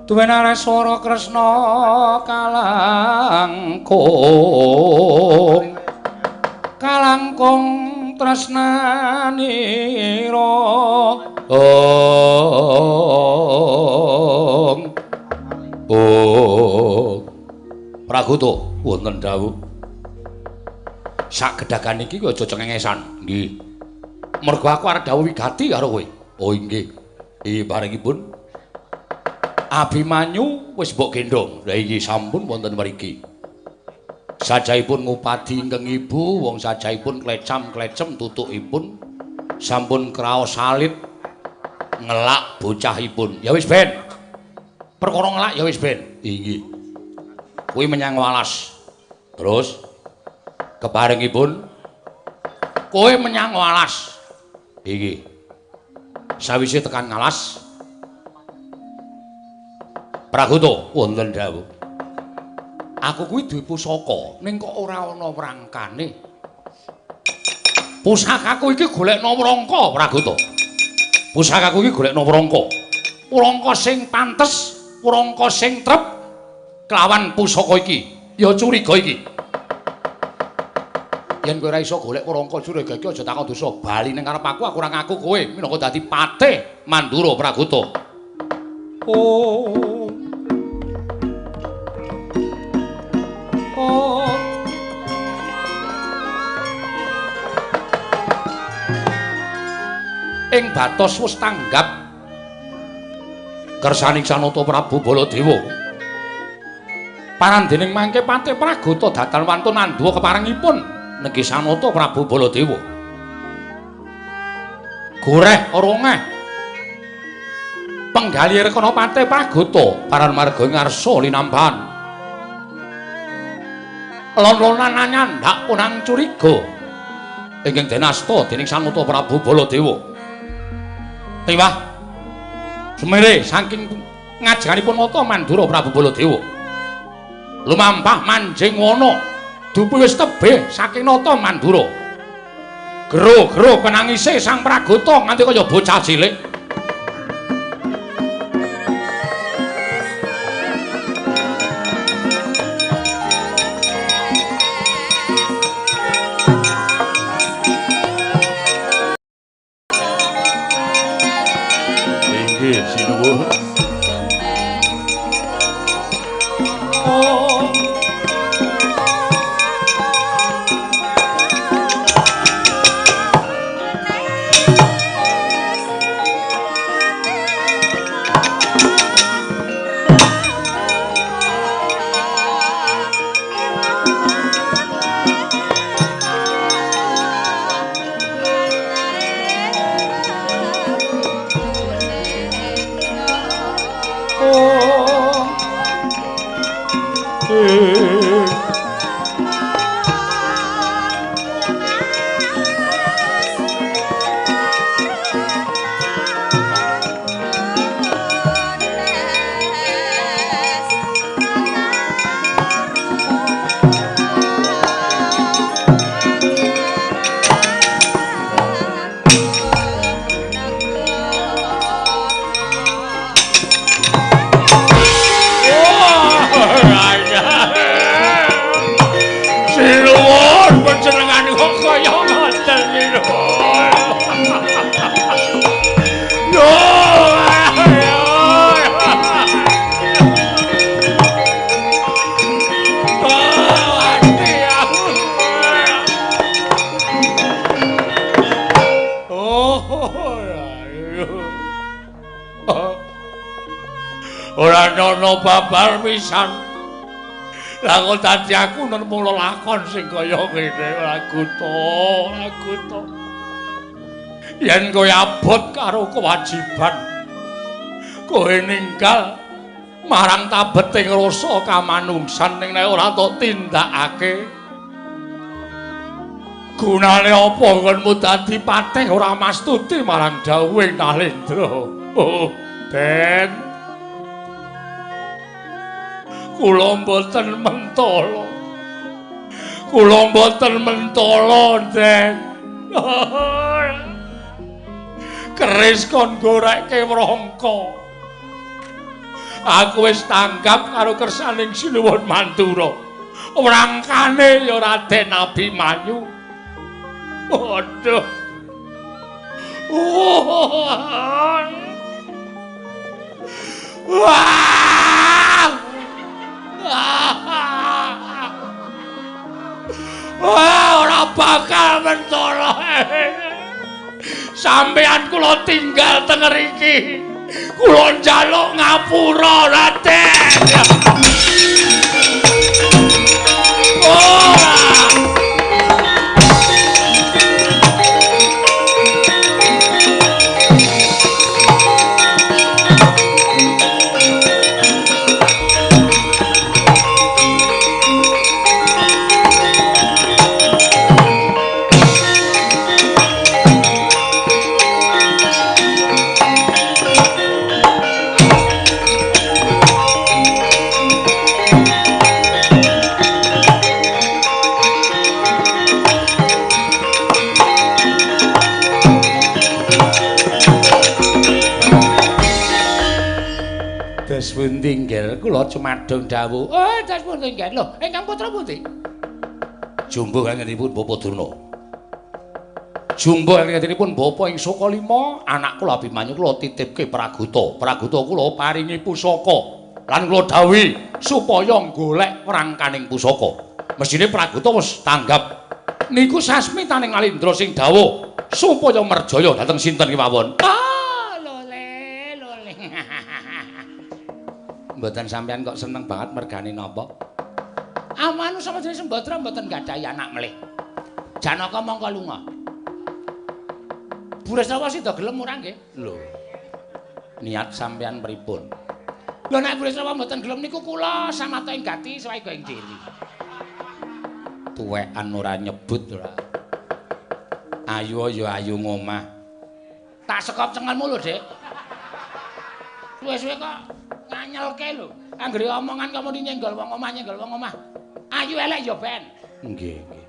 Tuwinares swara Kresna kalangkung kalangkung tresnanira ong ong Pragoto wonten dawuh sak gedhagan iki aja cengengesan nggih. Mergo aku arep dawuh wigati karo kowe. Oh inggih. Iki barengipun Abimanyu wis mbok gendhong. Lah iki sampun wonten mriki. Sajaipun ngupadi ingkang ibu, wong sajaipun klecam-klecem tutukipun sampun kraos salit ngelak bocahipun. Ya wis ben. Perkara ngelak ya wis ben. Inggih. Kuwi menyang Walas. Terus keparengipun kowe menyang Walas. Iki sawise tekan ngalas Pragoto wonten dawuh. Aku kuwi duwe pusaka ning kok ora ana wrangkane. Pusakaku iki golekno wrangka Pragoto. Pusakaku iki golekno wrangka. Wrangka sing pantes, wrangka sing trep kelawan pusaka iki. Ya curiga iki. Yen kowe ora iso golek wrangka curiga iki aja takon dosa. Bali ning ngarep aku, aku ora ngaku kowe minangka dadi patih Mandura Pragoto. Oh. Oh. Ing batos wis tanggap kersaning Sanata Prabu Baladewa. Parandening mangke patih Pragoto datan wantun andhuwa keparengipun nenggi Sanata Prabu Baladewa. Goreh rongeh penggali rekana patih Pragoto paran marga ngarsa linambahan. Lon-lonan nyandak punang curiga ingkang den asta dening Sanata Prabu Baladewa. Tiwah sumere saking ngajenganipun nata Mandura Prabu Baladewa. Lumampah manjing wana dupi wis tebih saking nata Mandura. Gero-gero penangise sang Pragota nganti kaya bocah cilik. Inggih, sinuwun. Oh. Ora ana babar pisan. Lah kok dadi aku nemu lelakon sing kaya ngene Laguta, Laguta. Yen kowe abot karo kewajiban, kowe ninggal marang tabeting rasa kamanungsan ning nek ora tok tindakake. Gunane apa nggonmu dadi patih ora mastuti marang dawuhing Nalendra? Oh, Den. Kula mboten mentala. Kula mboten mentala, Den. Keris kon gorekke wrangka. Aku wis tanggap karo kersaning Sinuwun Mantura. Wrangkane ya Raden Abimanyu. Waduh. Wah. Wah, ora bakal mentala. Sampeyan kula tinggal teng ngriki. Kula njaluk ngapura, Raden. Oh. Dos pundi nggih kula cumadung dawuh. Oh, dos pundi nggih. Lho, ingkang putra pundi? Jumbuh kangenipun Bapak Durna. Jumbuh kangenipun Bapak ing Sukalima, anak kula Abimanyu kula titipke Pragota. Pragota kula paringi pusaka lan kula dawuhi supaya golek prangkaning pusaka. Mesthine Pragota wis tanggap. Niku sasmitaning Nalendra sing dawuh supaya merjaya dhateng sinten kemawon. Ah, lole lole. Mboten sampean kok seneng banget mergane napa? Amanu sama jenenge Sembadra mboten gadhahi anak melih. Janaka mongko lunga. Burisrawa sida gelem ora nggih? Lho. Niat sampean pripun? Lho nek Burisrawa mboten gelem niku kula samata ing gati swaega ing diri. Tuwekan ora nyebut ora. Ayu ya ayu ngomah. Tak sekop cengelmu lho, Dik. Suwe-suwe kok nganyelke lho. Anggere omongan kok muni nyenggol wong omah, nyenggol wong omah. Ayu elek ya ben. Nggih, nggih.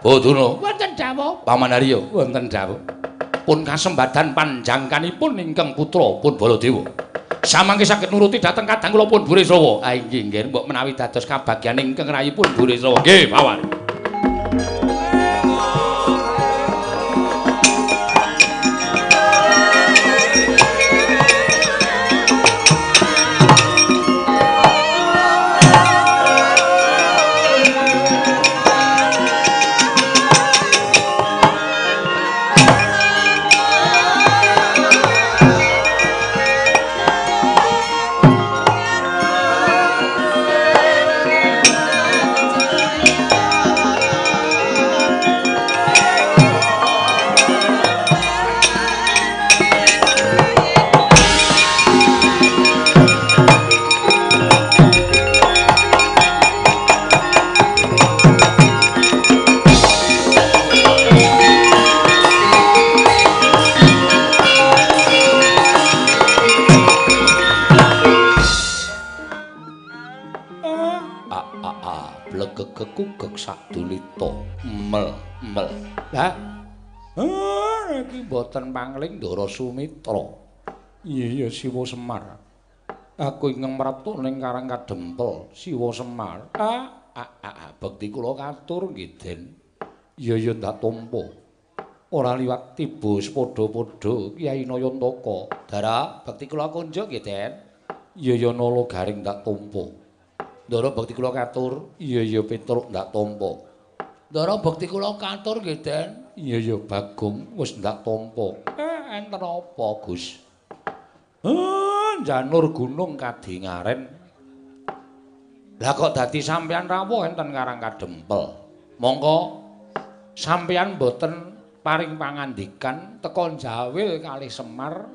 Boduna wonten dawuh. Paman Arya wonten dawuh. Pun kasembadan panjangkanipun ingkang putra pun Baladewa. Samangke saged nuruti dhateng kadang kula pun Burisrawa. Ah inggih nggih, mbok menawi dados kabagyan ingkang rayipun Burisrawa. Nggih, mawon. Kekukek sadulita mel mel. Lah iki mboten pangling Ndara Sumitra. Iya iya Siwa Semar. Aku ingkang mraptu ning Karang Kadempel Siwa Semar. Bekti kula katur nggih Den. Iya iya ndak tampa. Ora liwat tiba sepadha-padha Kyai Nayantaka. Dara bekti kula kunjuk nggih Den. Iya iya Nala Garing ndak tampa. Ndara bekti kula katur. Iya iya Petruk ndak tampa. Ndara bekti kula katur nggih Den. Iya iya Bagong wis ndak tampa. Enten apa Gus? Janur gunung kadingaren. Lah kok dadi sampeyan rawuh enten Karang Kadempel. Monggo sampeyan mboten paring pangandikan teka njawil kalih Semar.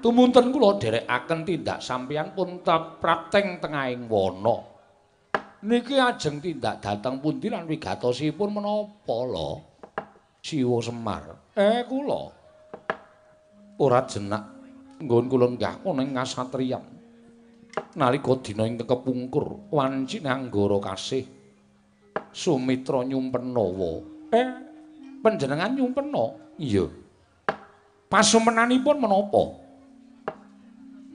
Tumunten kula dherekaken tindak sampeyan pun prapteng tengahing wana. Niki ajeng tindak dhateng pundi lan wigatosipun menapa lho? Siwa Semar. Kula ora jenak nggon kula nggah ning kasatriyan. Nalika dina ing kepungkur wanci Anggara kasih Sumitra nyumpenawa. Panjenengan nyumpena? Iya. Pasumenanipun menapa?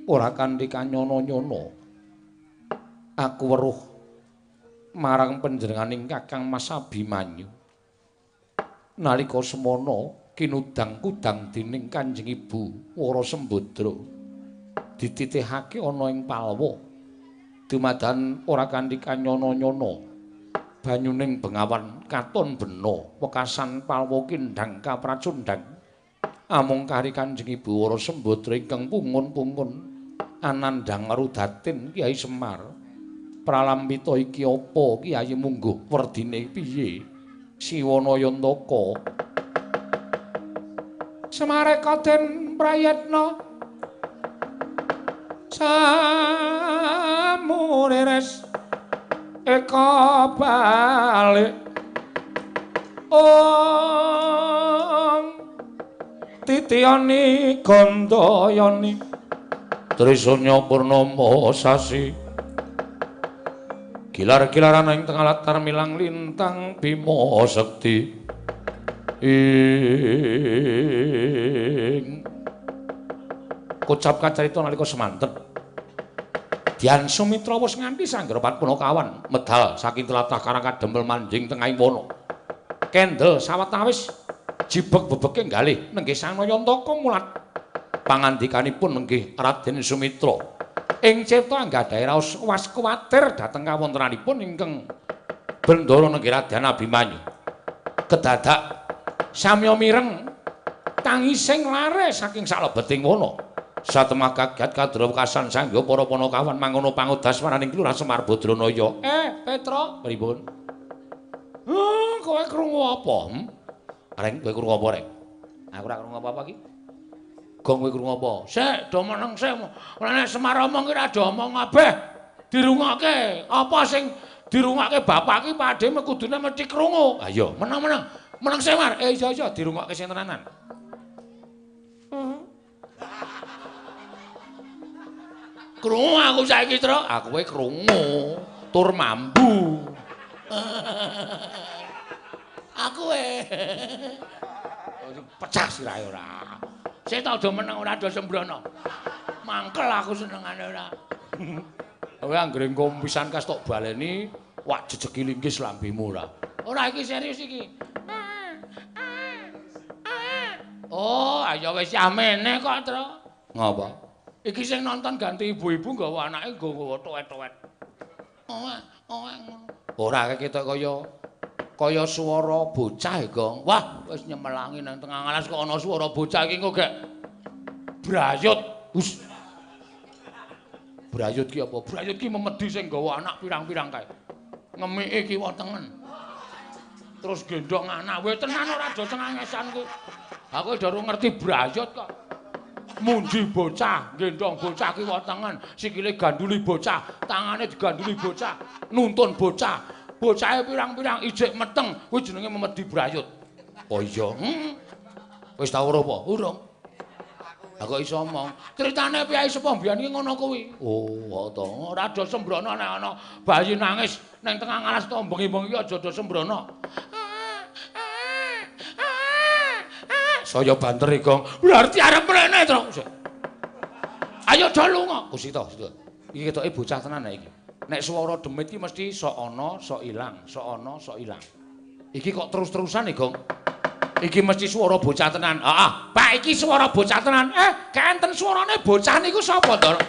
Ora kanthi kanyono-nyono. Aku weruh marang panjenenganing Kakang Mas Abimanyu. Nalika semana kinudang-kudang dening Kanjeng Ibu Wara Sembadra dititihake ana ing palwa. Dumadan ora kanthi kanyono-nyono. Banyuning bengawan katon bena, wekasan palwa kindhang kapracundhang. Amung kari Kanjeng Ibu Wara Sembadra ingkang pungun-pungun anandhang rudatin Kyai Semar. Pralampita iki apa Kyai mungguh werdine piye? Siwa Nayantaka. Semareka den prayetna samurires eka balik ong titiyani gandayani Trisanya purnama sasi gilar-gilaran ing tengah latar milang lintang Bima Sekti ing kocap kacarita nalika semanten Dian Sumitra wis nganti sanggara Patpunakawan medal saking tlatah Karang Kadempel manjing tengahing wana. Kendel sawetawis jibeg bebeke galih nenggih Sang Nayantaka mulat pangandikanipun nenggih Raden Sumitra. Ing cipta anggadhahi raos was kuwatir dhateng kawontenanipun ingkang bendara nenggih Raden Abimanyu. Kedadak samya mireng tangising lare saking salebeting wana. Satemah kaget kadra wekasan sangga para panakawan mangono pangudas maraning Kelurahan Semar Badranaya. Petro, pripun? Kowe krungu apa? Reng, kowe krungu apa, Reng? Aku ora krungu apa-apa iki. Gong kowe krungu apa? Sik, do meneng sik. Ora nek Semar omong ki ora do omong kabeh. Dirungokke. Apa sing dirungokke bapak ki padhe kudune mesti krungu. Ha iya, meneng-meneng. Meneng sik, Mar. Iya iya dirungokke sing tenanan. Krungu aku saiki, Tru. Aku kowe krungu. Tur mambu. Aku e. Pecah sirahe ora. Sik ta do meneng ora do sembrono. Mangkel aku senengane ora. Kowe anggere engko pisan kas tok baleni wak jejeki linggis lambemu ora. Ora iki serius iki. Oh, ayo wis amene kok, Tru. Ngapa? Iki sing nonton ganti ibu-ibu nggawa anake nggawa toet-toet. Owek ngono. Ora ketok kaya swara bocah, Gong. Wah, wis nyemelangi nang tengah alas kok ana swara bocah iki engko gek brayut. Hus. Brayut ki apa? Brayut ki memedi sing nggawa anak pirang-pirang kae. Ngemike kiwa tengen. Terus gendong anak. Weh tenan ora do cengengesan kuwi. Aku durung ngerti brayut kok. Munji bocah, gendong bocah kiwa tengen, sikile ganduli bocah, tangane diganduli bocah, nuntun bocah. Bocahe pirang-pirang ijik meteng, kuwi jenenge memedi brayut. Oh iya. Wis tau ora apa? Urung. Lah kok iso omong. Critane piyai sepuh mbiyen iki ngono kuwi. Oh, to. Ora do sembrono nek ana bayi nangis ning tengah alas to bengi-bengi aja do sembrono. Saya banter iki, Gong. Berarti arep mrene, Tru. Ayo do lunga. Kusita, sita. Iki ketoke bocah tenan nek iki. Nek swara demit iki mesti sok ana, sok ilang, sok ana, sok ilang. Iki kok terus-terusan iki, Gong. Iki mesti swara bocah tenan. Heeh, Pak, iki swara bocah tenan. Kenten swarane bocah niku sapa, Ndara?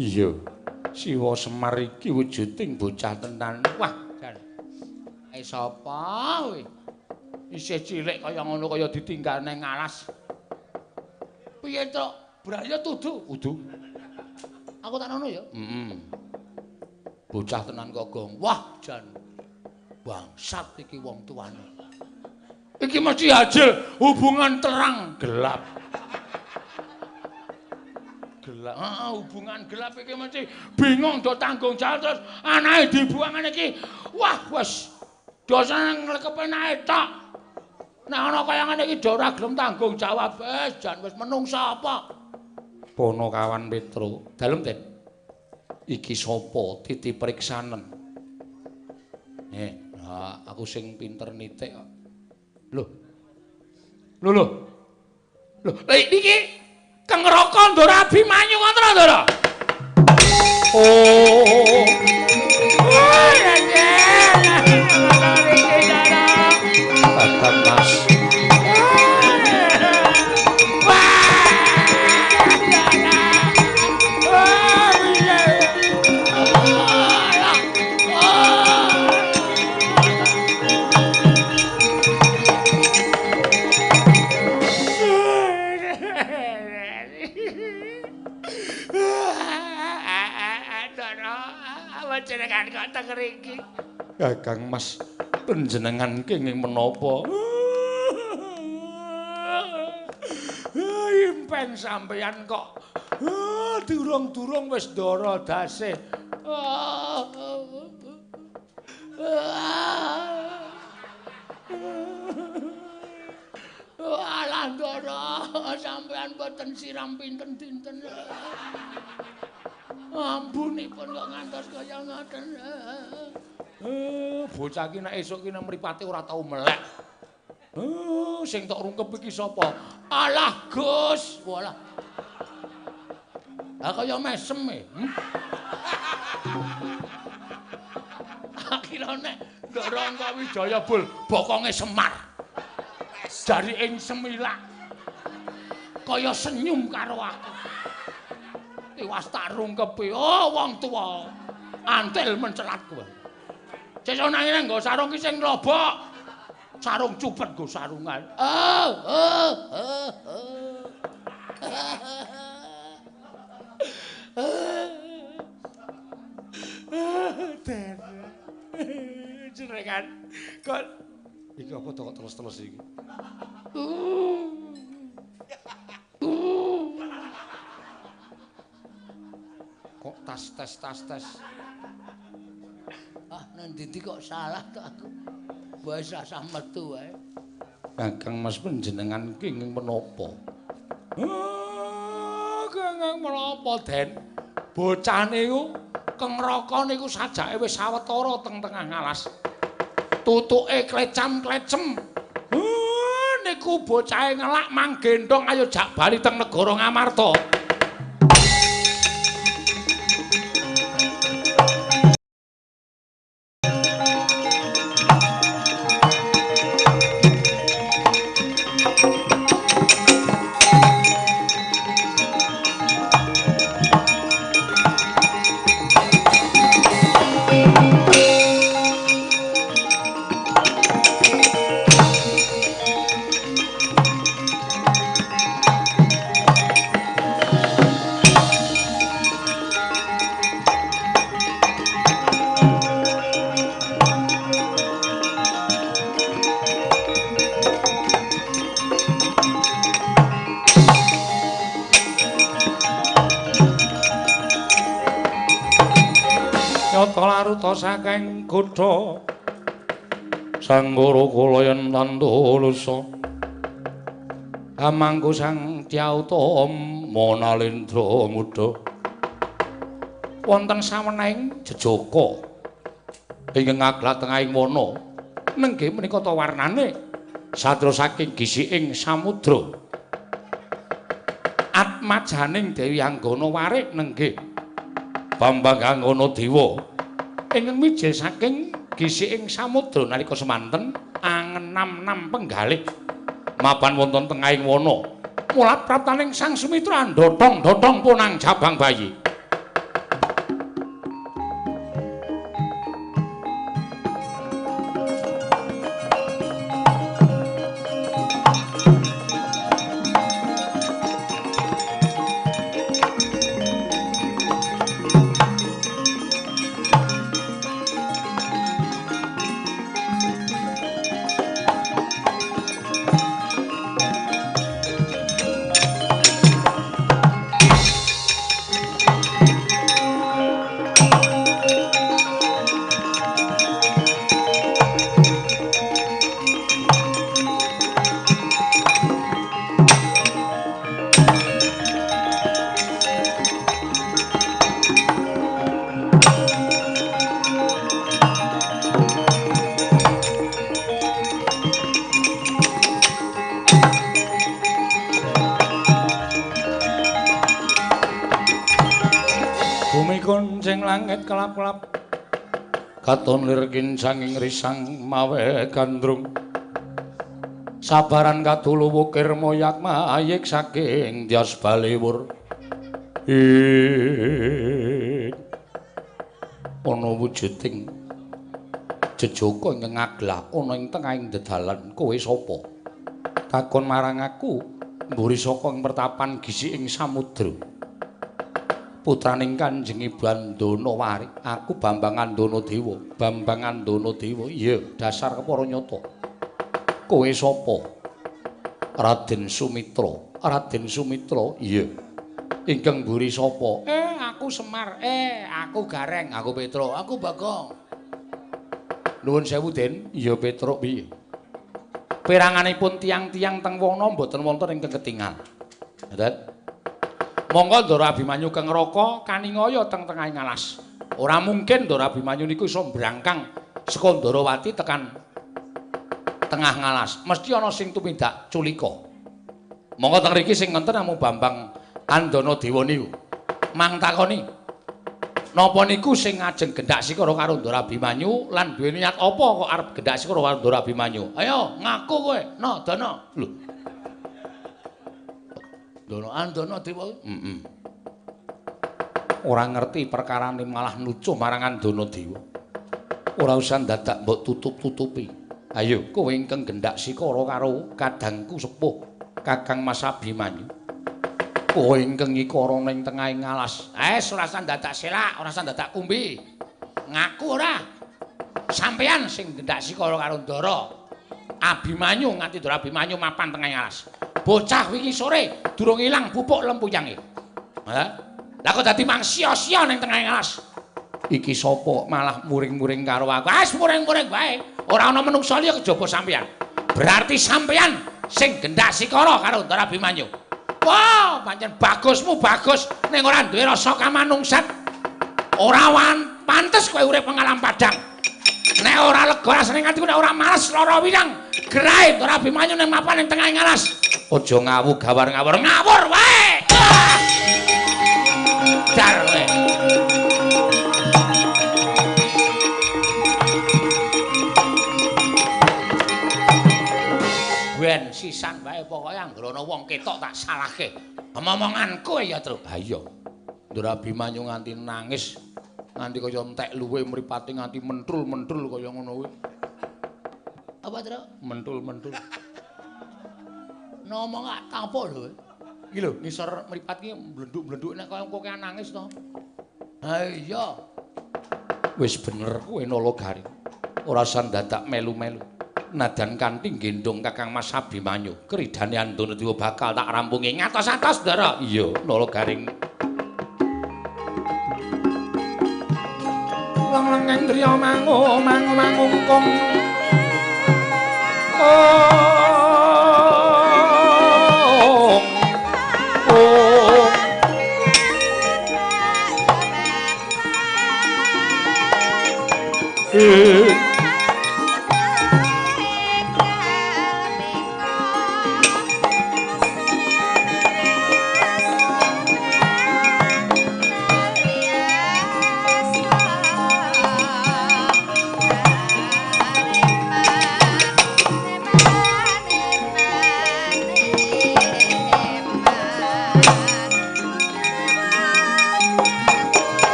Iya, Siwa Semar iki wujuding bocah tenan. Wah, jan. Sapa kowe? Isih cilik kaya ngono kaya ditinggal nang alas. Piye, Truk? Brayut udu? Udu. Aku tak ngono ya? Heeh. Bocah tenan kok, Gong. Wah, jan. Bangsat iki wong tuane. Iki mesti hasil hubungan terang gelap. Gelap. Heeh, hubungan gelap iki mesti bingung do tanggung jawab terus anake dibuang ngene iki. Wah, wis dosane nglekepe anake tok. Nek ana kaya ngene iki do ora gelem tanggung jawab, wis jan wis menungsa apa. Ponokawan Petro, dalem Den. Iki sapa titi priksanen. Nah, aku sing pinter nitik kok. Lho. Lho lho. Lho, lha iki Kengraka Ndara Abimanyu ngoten lho, Ndara. Oh. Bapak Mas. Kakang Mas, panjenengan kenging menapa? Impen sampeyan kok durung-durung wis ndara dase. Alah ndara, sampeyan boten siram pinten dinten. Ambunipun kok ngantos kaya ngoten. Bocah iki nek esuk ki mripate ora tau melek. Sing tok rungkep iki sapa? Alah, Gus. Walah. Ha kaya mesem e. Akhirane Ndara Wijaya bul bokonge Semar. Jari ing semilak. Kaya senyum karo aku. Tiwas tak rungkepi. Oh, wong tuwa. Antil mencelat kowe. Sesuk nang ngene nggo sarung ki sing lobok. Sarung cupet nggo sarungan. Oh, oh, oh, oh. Den. Jenengan kok iki apa to kok terus-terus iki? Kok tas tes tas tes. Ah, nang ndi kok salah to aku. Wis rasah metu wae. Kakang Mas panjenengan kenging menapa? Kenging menapa, Den? Bocah niku Kengraka niku sajake wis sawetara teng tengah ngalas. Tutuke klecam-klecem. Niku bocahe ngelak manggendhong ayo jak bali teng negara Ngamarta. Laruta saking kutha Sanggara kula yen tandulusa amangku sang Dyauta Monalendra muda wonten sawenahing jejaka ingkang ngaglat tengahing wana nenggih menika ta warnane sadra saking gisiking samudra atmajaning Dewi Anggana warik nenggih Bambang Anggana Dewa ingkang mijil saking gisiking samudra nalika semanten angenam-nam penggalih mapan wonten tengahing wana mulat praptaning Sang Sumitra ndhotong-ndhotong punang jabang bayi. Langit kelap-kelap katon lir kincang ing risang mawe gandrung sabaran kadulu wukir moyak mayik saking Dyas Baliwur ing ana wujuding jejaka ingkang ngaglah ana ing tengahing dedalan. Kowe sapa? Takon marang aku mburi saka ing pertapan gisiking samudra. Putraning Kanjeng Ibu Andana Warik, aku Bambang Andana Dewa. Bambang Andana Dewa, iya, dasar kepara nyata. Kowe sapa? Raden Sumitra. Raden Sumitra, iya. Ingkang mburi sapa? Aku Semar. Aku Gareng, aku Petro, aku Bagong. Nuwun sewu, Den. Iya, Petro piye? Peranganipun tiang-tiang teng wana mboten wonten ingkang ketingal. Ngoten. Monggo Ndara Abimanyu keng Raka kaningaya teng tengahing alas. Ora mungkin Ndara Abimanyu niku iso mbrangkang saka Ndarawati tekan tengah ngalas. Mesti ana sing tumindak culika. Monggo teng mriki sing wonten namung Bambang Andana Dewa niku. Mang takoni. Napa niku sing ngajeng gendak sikara karo Ndara Abimanyu lan duwe niat apa kok arep gendak sikara karo Ndara Abimanyu? Ayo ngaku kowe, no Dana. Lho. Dana Andana Dewa. Heeh. Ora ngerti perkarane malah nucuh marang Andana Dewa. Ora usah dadak mbok tutup-tutupi. Ayo kowe ingkang gendak sikara karo kadangku sepuh Kakang Mas Abimanyu. Kowe ingkang ngikara ning tengahing alas. Ora usah dadak selak, ora usah dadak kumbi. Ngaku ora? Sampeyan sing gendak sikara karo Ndara Abimanyu nganti Ndara Abimanyu mapan tengahing alas. Bocah wingi sore durung ilang pupuk lempuyange. Ha? Lah kok dadi mang sia-sia ning tengahing alas. Iki sapa malah muring-muring karo aku. Wis muring-muring wae. Ora ana menungsa liya kejaba sampeyan. Berarti sampeyan sing gendak sikara karo Ndara Abimanyu. Wah, pancen bagusmu bagus ning ora duwe rasa kamanungsan. Ora pantes kowe urip pengalam padang. Nek ora lega rasane atiku nek ora males lara wirang. Gerahe Ndara Abimanyu ning mapan ning tengahing alas. Aja ngawu gawar ngawur. Ngawur wae. Dar kowe. Ben sisan wae pokoke anggere ana wong ketok tak salahke. Omongan kowe ya, Tru. Ha iya. Ndara Abimanyu nganti nangis, nganti kaya entek luwe mripate nganti mentrul-mentrul kaya ngono kuwi. Apa, Tru? Mentul-mentul. Ngomong gak tapuk lho. Iki lho ngisor mripat iki mblenduk-mblenduk nek kaya kowe nangis to. Ha iya. Wis bener kowe Nala Garing. Ora usah dadak melu-melu. Nadan kanthi gendhong Kakang Mas Abimanyu, kridane Andana Dewa bakal tak rampungi ngatos-atos, Ndara. Iya, Nala Garing. Lang-lang driya mangu mangu mangungkung. Ong. Ong.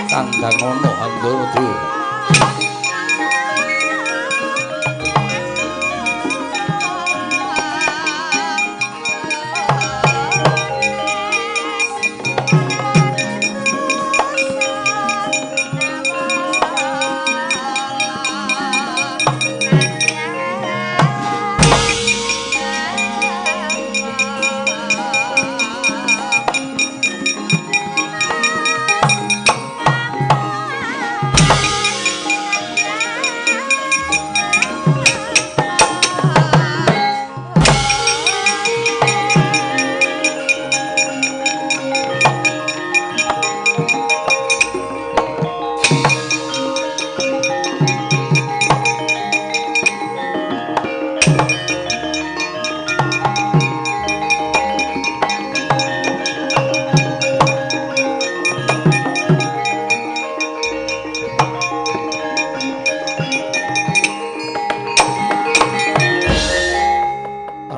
Tandang ana Andana Dewa.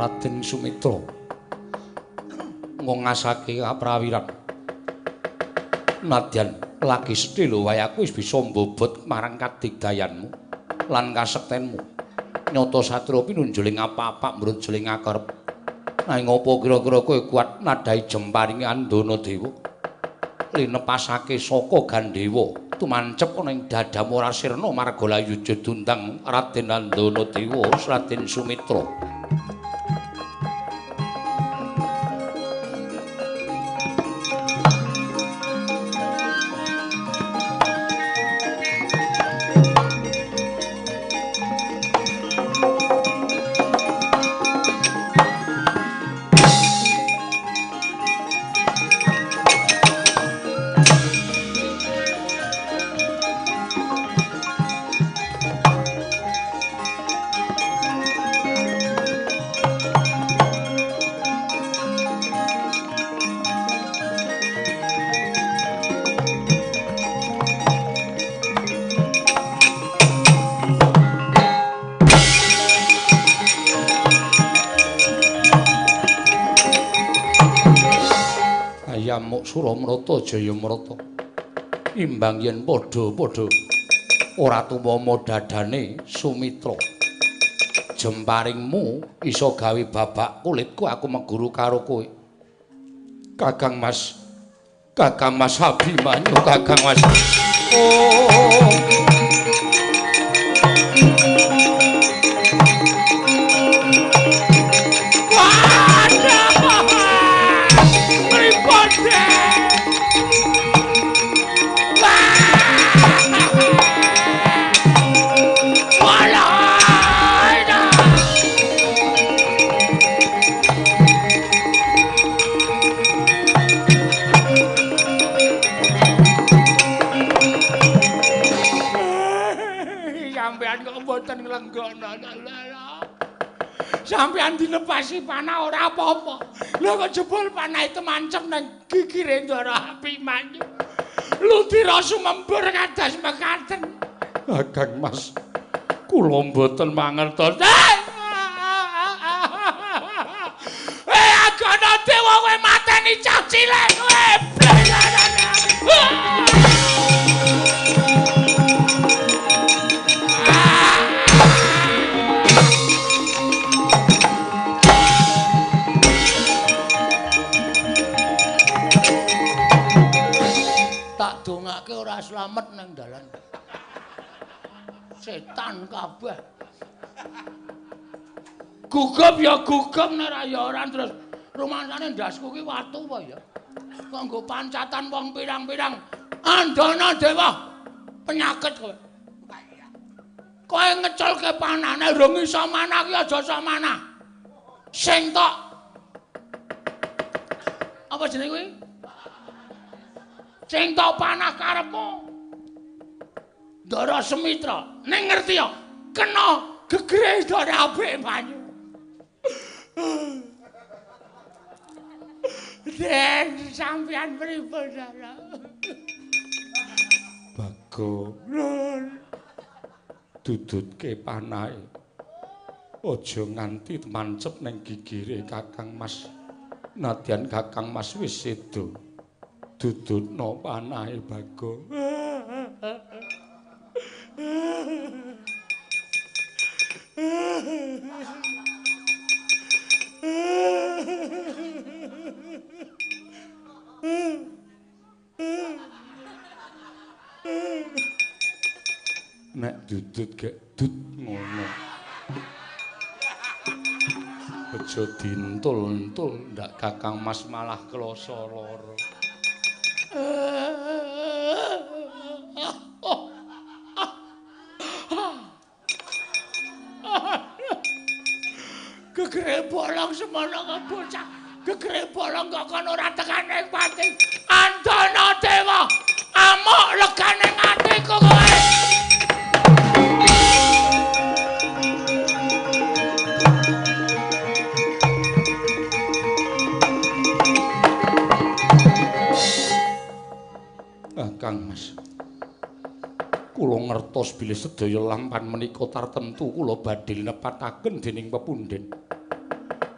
Raden Sumitra ngongasake kaprawiran. Nadyan lagi sedhela wae aku wis bisa mbobot marang kadigdayanmu lan kasektenmu. Nyata satria pinunjuling apa-apa mbrunjuling akerep. Nanging apa kira-kira kowe kuat nadhahi jemparinge Andana Dewa? Linepasake saka Gandewa tumancep ana ing dadamu ora sirna marga layuja dundang Raden Andana Dewa Raden Sumitra. Suramrata Jayamrata imbang yen padha-padha ora tumama dadane Sumitra jemparingmu iso gawe babak kulitku aku meguru karo kowe. Kakang Mas, Kakang Mas Abimanyu, Kakang Mas. Oh. Sampeyan dilepasi panah ora apa-apa. Lha kok jebul panah itu mancep nang gigire Ndara Abimanyu. Ludira sumember kados mekaten. Kakang Mas, kula mboten mangertos. Agana Dewa kowe mateni cah cilik kowe. Dongake ora slamet nang dalan. Setan kabeh. Gugup ya gugup nek ora ya ora terus rumangsane ndasku ki watu apa ya. Kok nggo pancatan wong pirang-pirang. Andana Dewa penyakit kowe. Kowe ngeculke panane rung iso manah ki aja iso manah. Sing tok apa jenenge kuwi? Sing tok panah karepmu Ndara Sumitra ning ngerti ya kena gegere Ndara Abimanyu. Den sampeyan pripun Ndara? Bagong dudutke panahe aja nganti mancep ning gigire Kakang Mas. Nadyan Kakang Mas wis sedo. Dudutno panahe Bagong. Nek dudut gek dut ngono. Aja dintul-entul ndak Kakang Mas malah kloso loro. Gegere bolong semono kok bocah. Gegere bolong kok kono ora tekane pati. Andana Dewa, amuk legane atiku kowe. Kang Mas, kula ngertos bilih sedaya lampan menika tartemtu kula badhe nepataken dening pepundhen.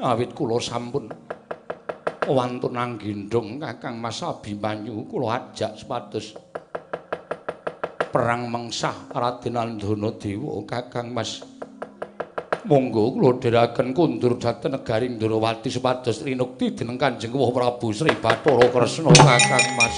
Awit kula sampun wantun anggendhong Kakang Mas Abimanyu kula ajak supados perang mengsah Raden Andana Dewa Kakang Mas. Monggo kula dherekaken kundur dhateng negari Ndrawati supados rinukti dening Kanjeng Kewuh Prabu Sri Bathara Kresna Kakang Mas.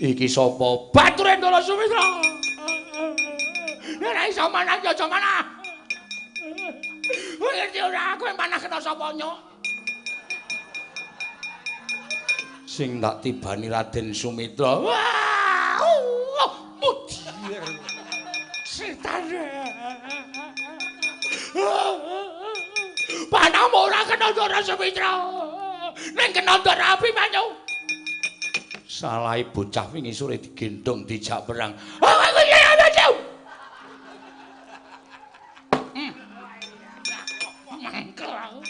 Iki sapa? Bature Ndara Sumitra. Nek iso manah ya aja manah. Ngerti ora kowe manah kena sapa nyok? Sing tak tibani Raden Sumitra. Wah, mudier. Setan. Panahmu ora kena Ndara Sumitra. Ning kena Ndara Abimanyu. Salahe bocah wingi sore digendhong dijak perang. Mangkel aku.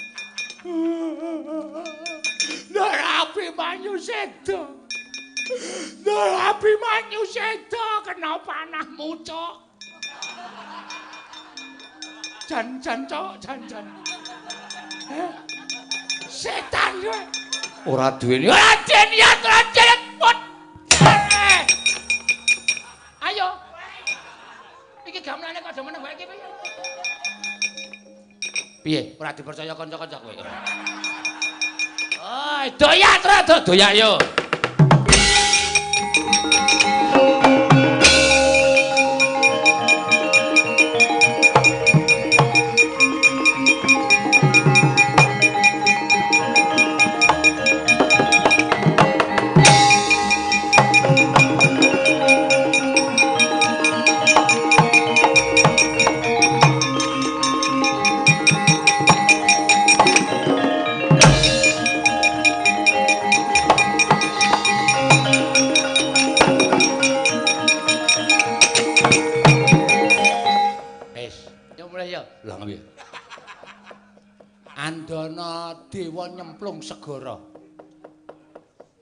Ndara Abimanyu sedo. Ndara Abimanyu sedo kena panahmu, Cok. Jan-jan, Cok, jan-jan. Setan kowe. Ora duwe ora duwe niat ora duwe pun. Ayo. Iki gamelane kok aja meneng wae iki piye? Piye? Ora dipercaya kanca-kanca kowe. Oh, doyak terus doyak yo. Andana Dewa nyemplung segara.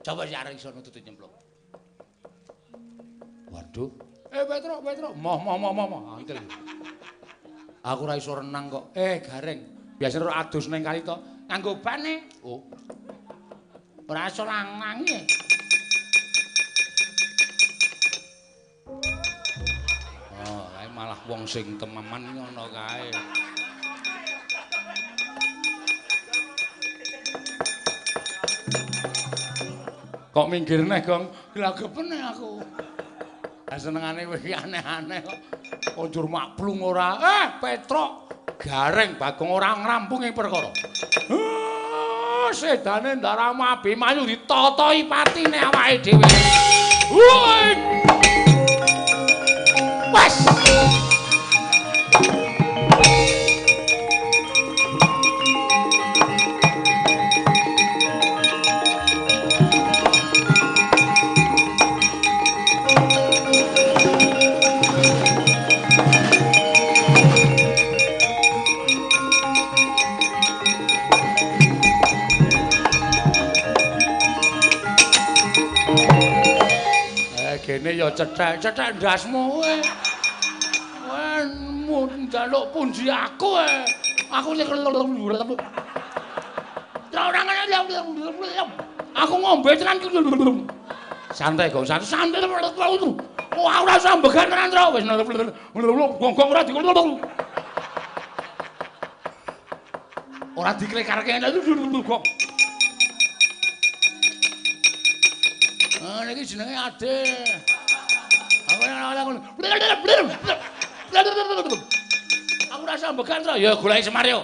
Coba sik arek iso nututi nyemplung. Waduh. Petruk, Petruk. Moh moh moh moh. Angel. Aku ora iso renang kok. Gareng. Biasane ora adus ning kali to. Nganggo bane. Oh. Ora iso langange. Oh, kae malah wong sing temenan ngono kae. Kok minggir neh, Gong? Glagepen aku. Lah senengane kowe iki aneh-aneh kok. Njur maklung ora. Petruk, Gareng Bagong ora ngrampung ing perkara. Sedane Ndara Abimanyu ditatahi patine awake dhewe. Wes. Kene ya cethek-cethek ndasmu kowe. Kowe njaluk punji aku kowe. Aku sing aku ngombe tenan. Santai kok, santai. Wah, ora usah mbegan tenan, Tru. Wis gong-gong ora di ora diklekarke gong. Ah, niki jenenge Ade. Aku rasa mbegan, Tru. Ya goleki Semar yo.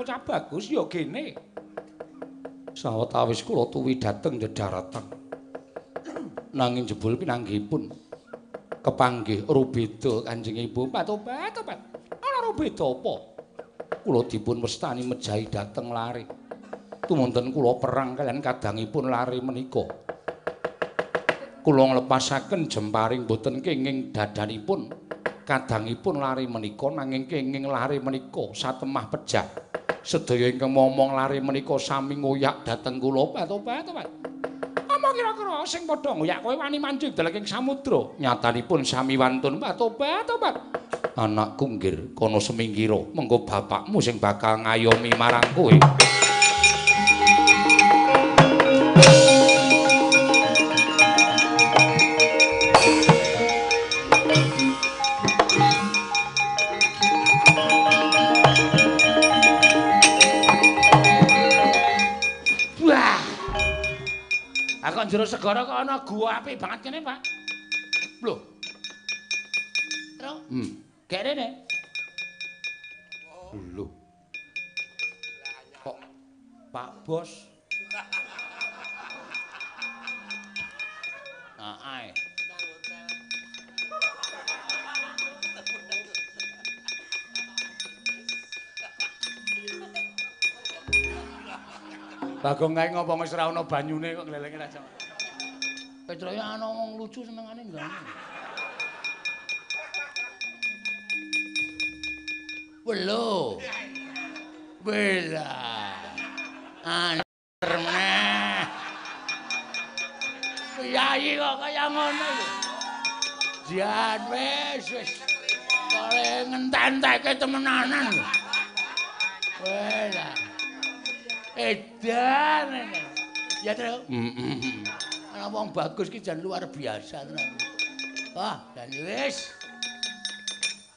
bocah bagus ya gene. Sawetawis kula tuwi dhateng dedaratan. Nanging jebul pinanggihipun kepanggih rubeda Kanjeng Ibu. Tobat, tobat. Ana rubeda apa? Kula dipun wastani mejahi dhateng lare. Tumunten kula perang kaliyan kadangipun lare menika. Kula nglepasaken jemparing boten kenging dadanipun kadangipun lare menika, nanging kenging lare menika satemah pejah. Sedaya ingkang momong lare menika sami ngoyak dhateng kula. Tobat, tobat. Apa kira-kira sing padha ngoyak kowe wani manjing dalaking samudra? Nyatanipun sami wantun. Tobat, tobat. Anakku nggir kono semingkira, mengko bapakmu sing bakal ngayomi marang kowe. Wah. Aku jero segara kok ana gua apik banget kene, Pak. Lho. Tru. Gek rene. Lho. Kok Pak Bos. Nah, ae. Bagong kae ngopo wis ora ana banyune kok glelenge aja. Petroke ana wong lucu senengane enggak. Welo. Wela. Aner meneh. Piyayi kok kaya ngono iki. Jan wis wis. Kale ngenten-enteke temenanan. Wela. Edan. Ya, Tru. Heeh. Ana wong bagus ki jan luar biasa tenan. Wah, jan wis.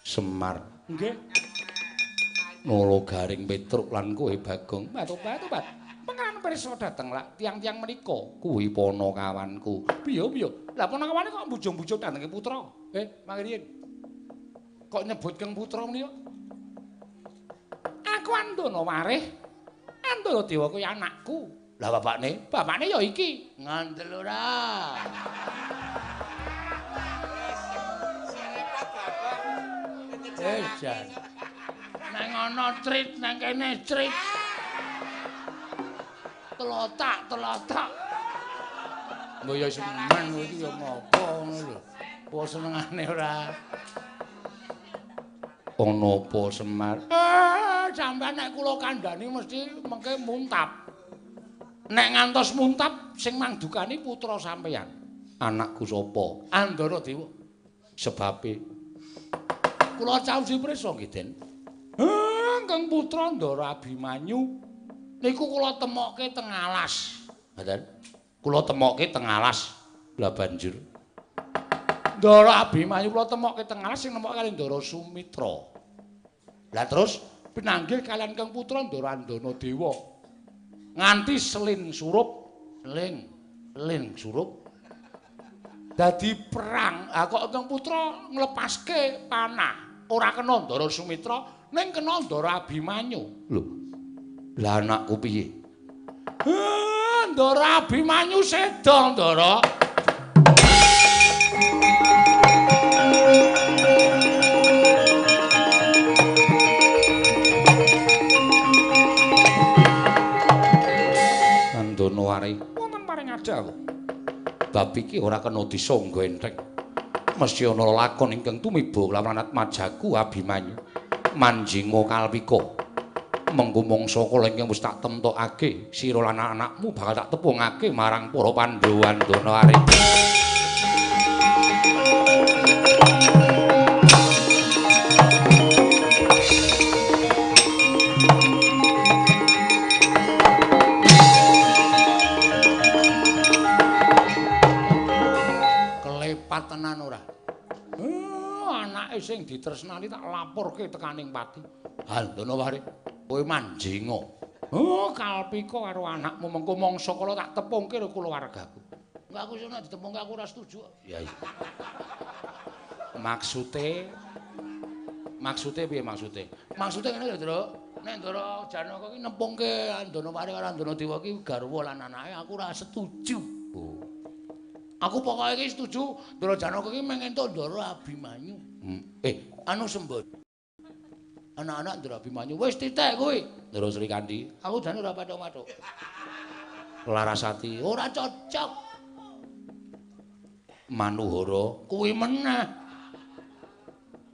Semar. Nggih. Nolo garing Petruk lan kowe Bagong. Tobat, tobat. Pangeran pirsa dhateng lak tiang-tiang menika kuwi panakawanku. Piye piye? Lah panakawane kok mbujung-bujung dhatenge putra? Mangriyin. Kok nyebut keng putra menika? Aku Andana Warih. Andana Dewa kuwi anakku. Lah bapakne? Bapakne ya iki. Ngandel ora. Jan. Nang ana trit, nang kene trit. Telotak, telotak. Mbok ya semen kowe iki ya ngopo ngono lho. Apa senengane ora? Ana apa Semar? Sampeyan nek kula kandhani mesti mengke muntap. Nek ngantos muntap sing mangdukani putra sampeyan. Anakku sapa? Andana Dewa. Sebabe kula caosi prisa nggih, Den. Kang putra Ndara Abimanyu niku kula temokke teng alas. Ngoten. Kula temokke teng alas. Lah banjur Ndara Abimanyu kula temokke teng alas sing nemokke kali Ndara Sumitra. Lah terus pinanggih kalian Kang putra Ndara Andana Dewa. Nganti selin surup, ling surup. Dadi perang. Ha kok Kang putra nglepaske panah. Ora kena Ndara Sumitra, ning kena Ndara Abimanyu. Lho. Lah anakku piye? Ndara Abimanyu seda, Ndara. Andana Warih wonten paring adhawuh. Bab iki ora kena disangga entheng. Mesti ana lakon ingkang tumiba lawan atmajaku Abimanyu. Manjinga kalpika. Mengko mangsa kala ingkang wis tak temtokake, sira lan anakmu bakal tak tepungake marang para Pandhawa Andana Warih. Kelepat tenan ora? Anake sing ditresnani tak laporke tekaning pati. Andana Warih, kowe manjinga. Kalpika karo anakmu mengko mangsa kala tak tepungke karo kulawargaku. Enggak, aku sono ditepungke aku ora setuju. Ya iya. Maksude piye maksude? Maksude ngene lho, Truk. Nek Ndara Janaka ki nempungke Andana Wari karo Andana Dewa ki garwa lan anake aku ora setuju. Oh. Aku pokoke iki setuju Ndara Janaka ki mung entuk Ndara Abimanyu. Anu Sembada. Anak-anak Ndara Abimanyu wis titik kuwi. Ndara Srikandhi, aku jane ora pathok-pathok. Larasati ora cocok. Manuhara kuwi meneh.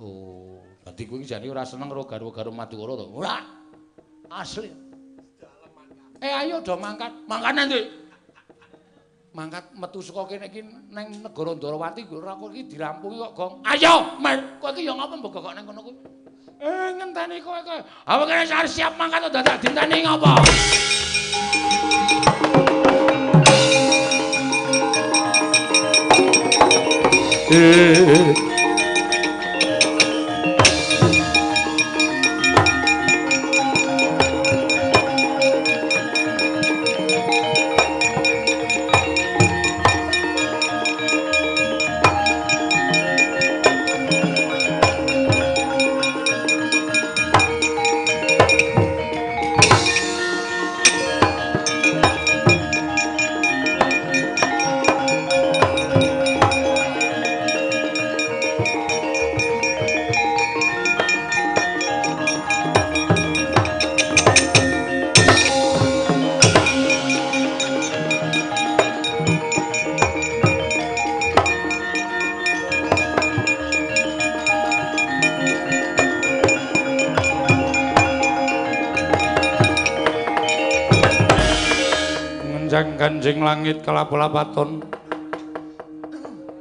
Oh, dadi kuwi jane ora seneng karo garwa-garwa Madukara to? Ora. Asli. Ayo do mangkat. Mangkat nanti. Mangkat metu saka kene iki nang negara Ndarawati ora kok iki dirampungi kok, Gong. Ayo, Mer. Kowe iki ya ngapa mbok gogok nang kono kuwi? Ngenteni kowe kowe. Awak kene arep siap mangkat kok dadak dinteni ngapa? Kanjeng langit kelap-lapaton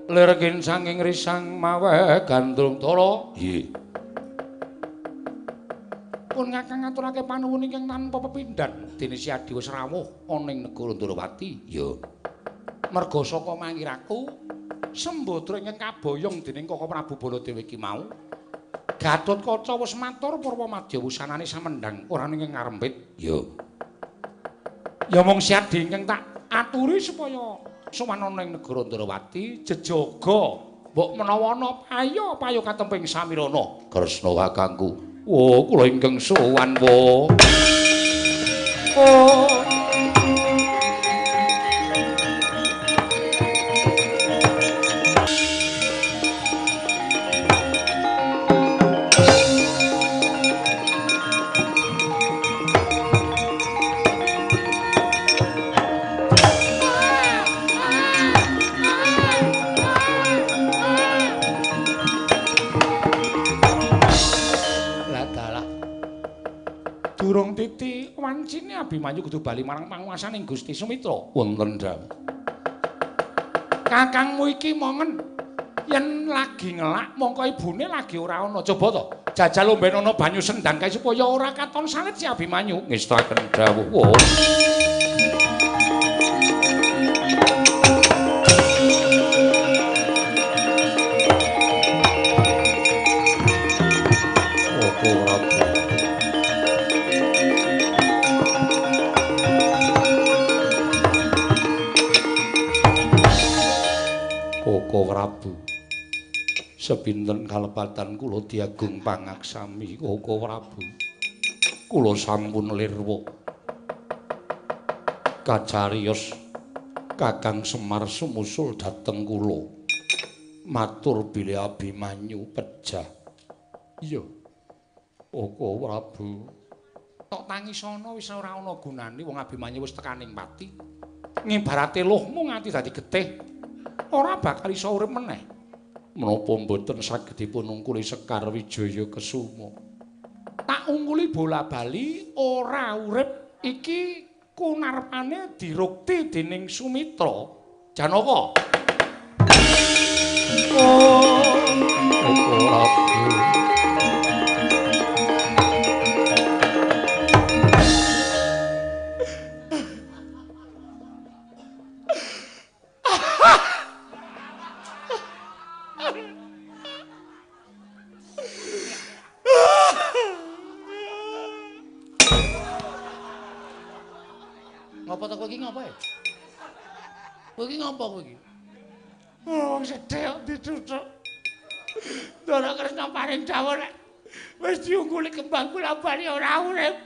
lir kinsanging risang mawe gandrung tala. Nggih. Pun kakang ngaturake panuwun ingkang tanpa pepindhan dene Si Adi wis rawuh ana ing negara Ndarawati. Ya. Merga saka mangiraku Sembadra ingkang kaboyong dening Kaka Prabu Baladewa iki mau Gatotkaca wis matur purwa madya wusanane samendhang ora ing ngarempit. Ya. Ya mung Si Adi ingkang tak aturi supaya sowan ana ing negara Ndarawati jejaga mbok menawa ana payo-payo katemping samirana. Kresna kakangku. Wo kula ingkang sowan wo. Oh. Durung titi wancine Abimanyu kudu bali marang panguwasaning Gusti Sumitra. Wonten dawuh. Kakangmu iki mongen yen lagi ngelak mongko ibune lagi ora ana. Coba to jajal omben ana banyu sendang kae supaya ora katon salit si Abimanyu. Ngestaken dawuh. Oh. Koko Prabu. Sepinten kalepatan kula diagung pangaksami Koko Prabu. Kula sampun lirwa. Kacariyos Kakang Semar sumusul dhateng kula. Matur bilih Abimanyu pejah. Iya. Koko Prabu. Tok tangisana wis ora ana gunane wong Abimanyu wis tekaning pati. Ngibarate luhmu nganti dadi getih. Ora bakal iso urip meneh. Menapa mboten saged dipun ungkuli Sekar Wijaya Kesuma? Tak ungkuli bola-bali ora urip iki kunarpane dirukti dening Sumitra Janaka. Oh, Prabu. Ngapa to kowe iki ngapa ya? Kowe iki ngapa kowe iki? Wong sedhe kok dituthuk. Ndara Kresna paring dawuh nek Wis diungguli kembang bola-bali ora urip.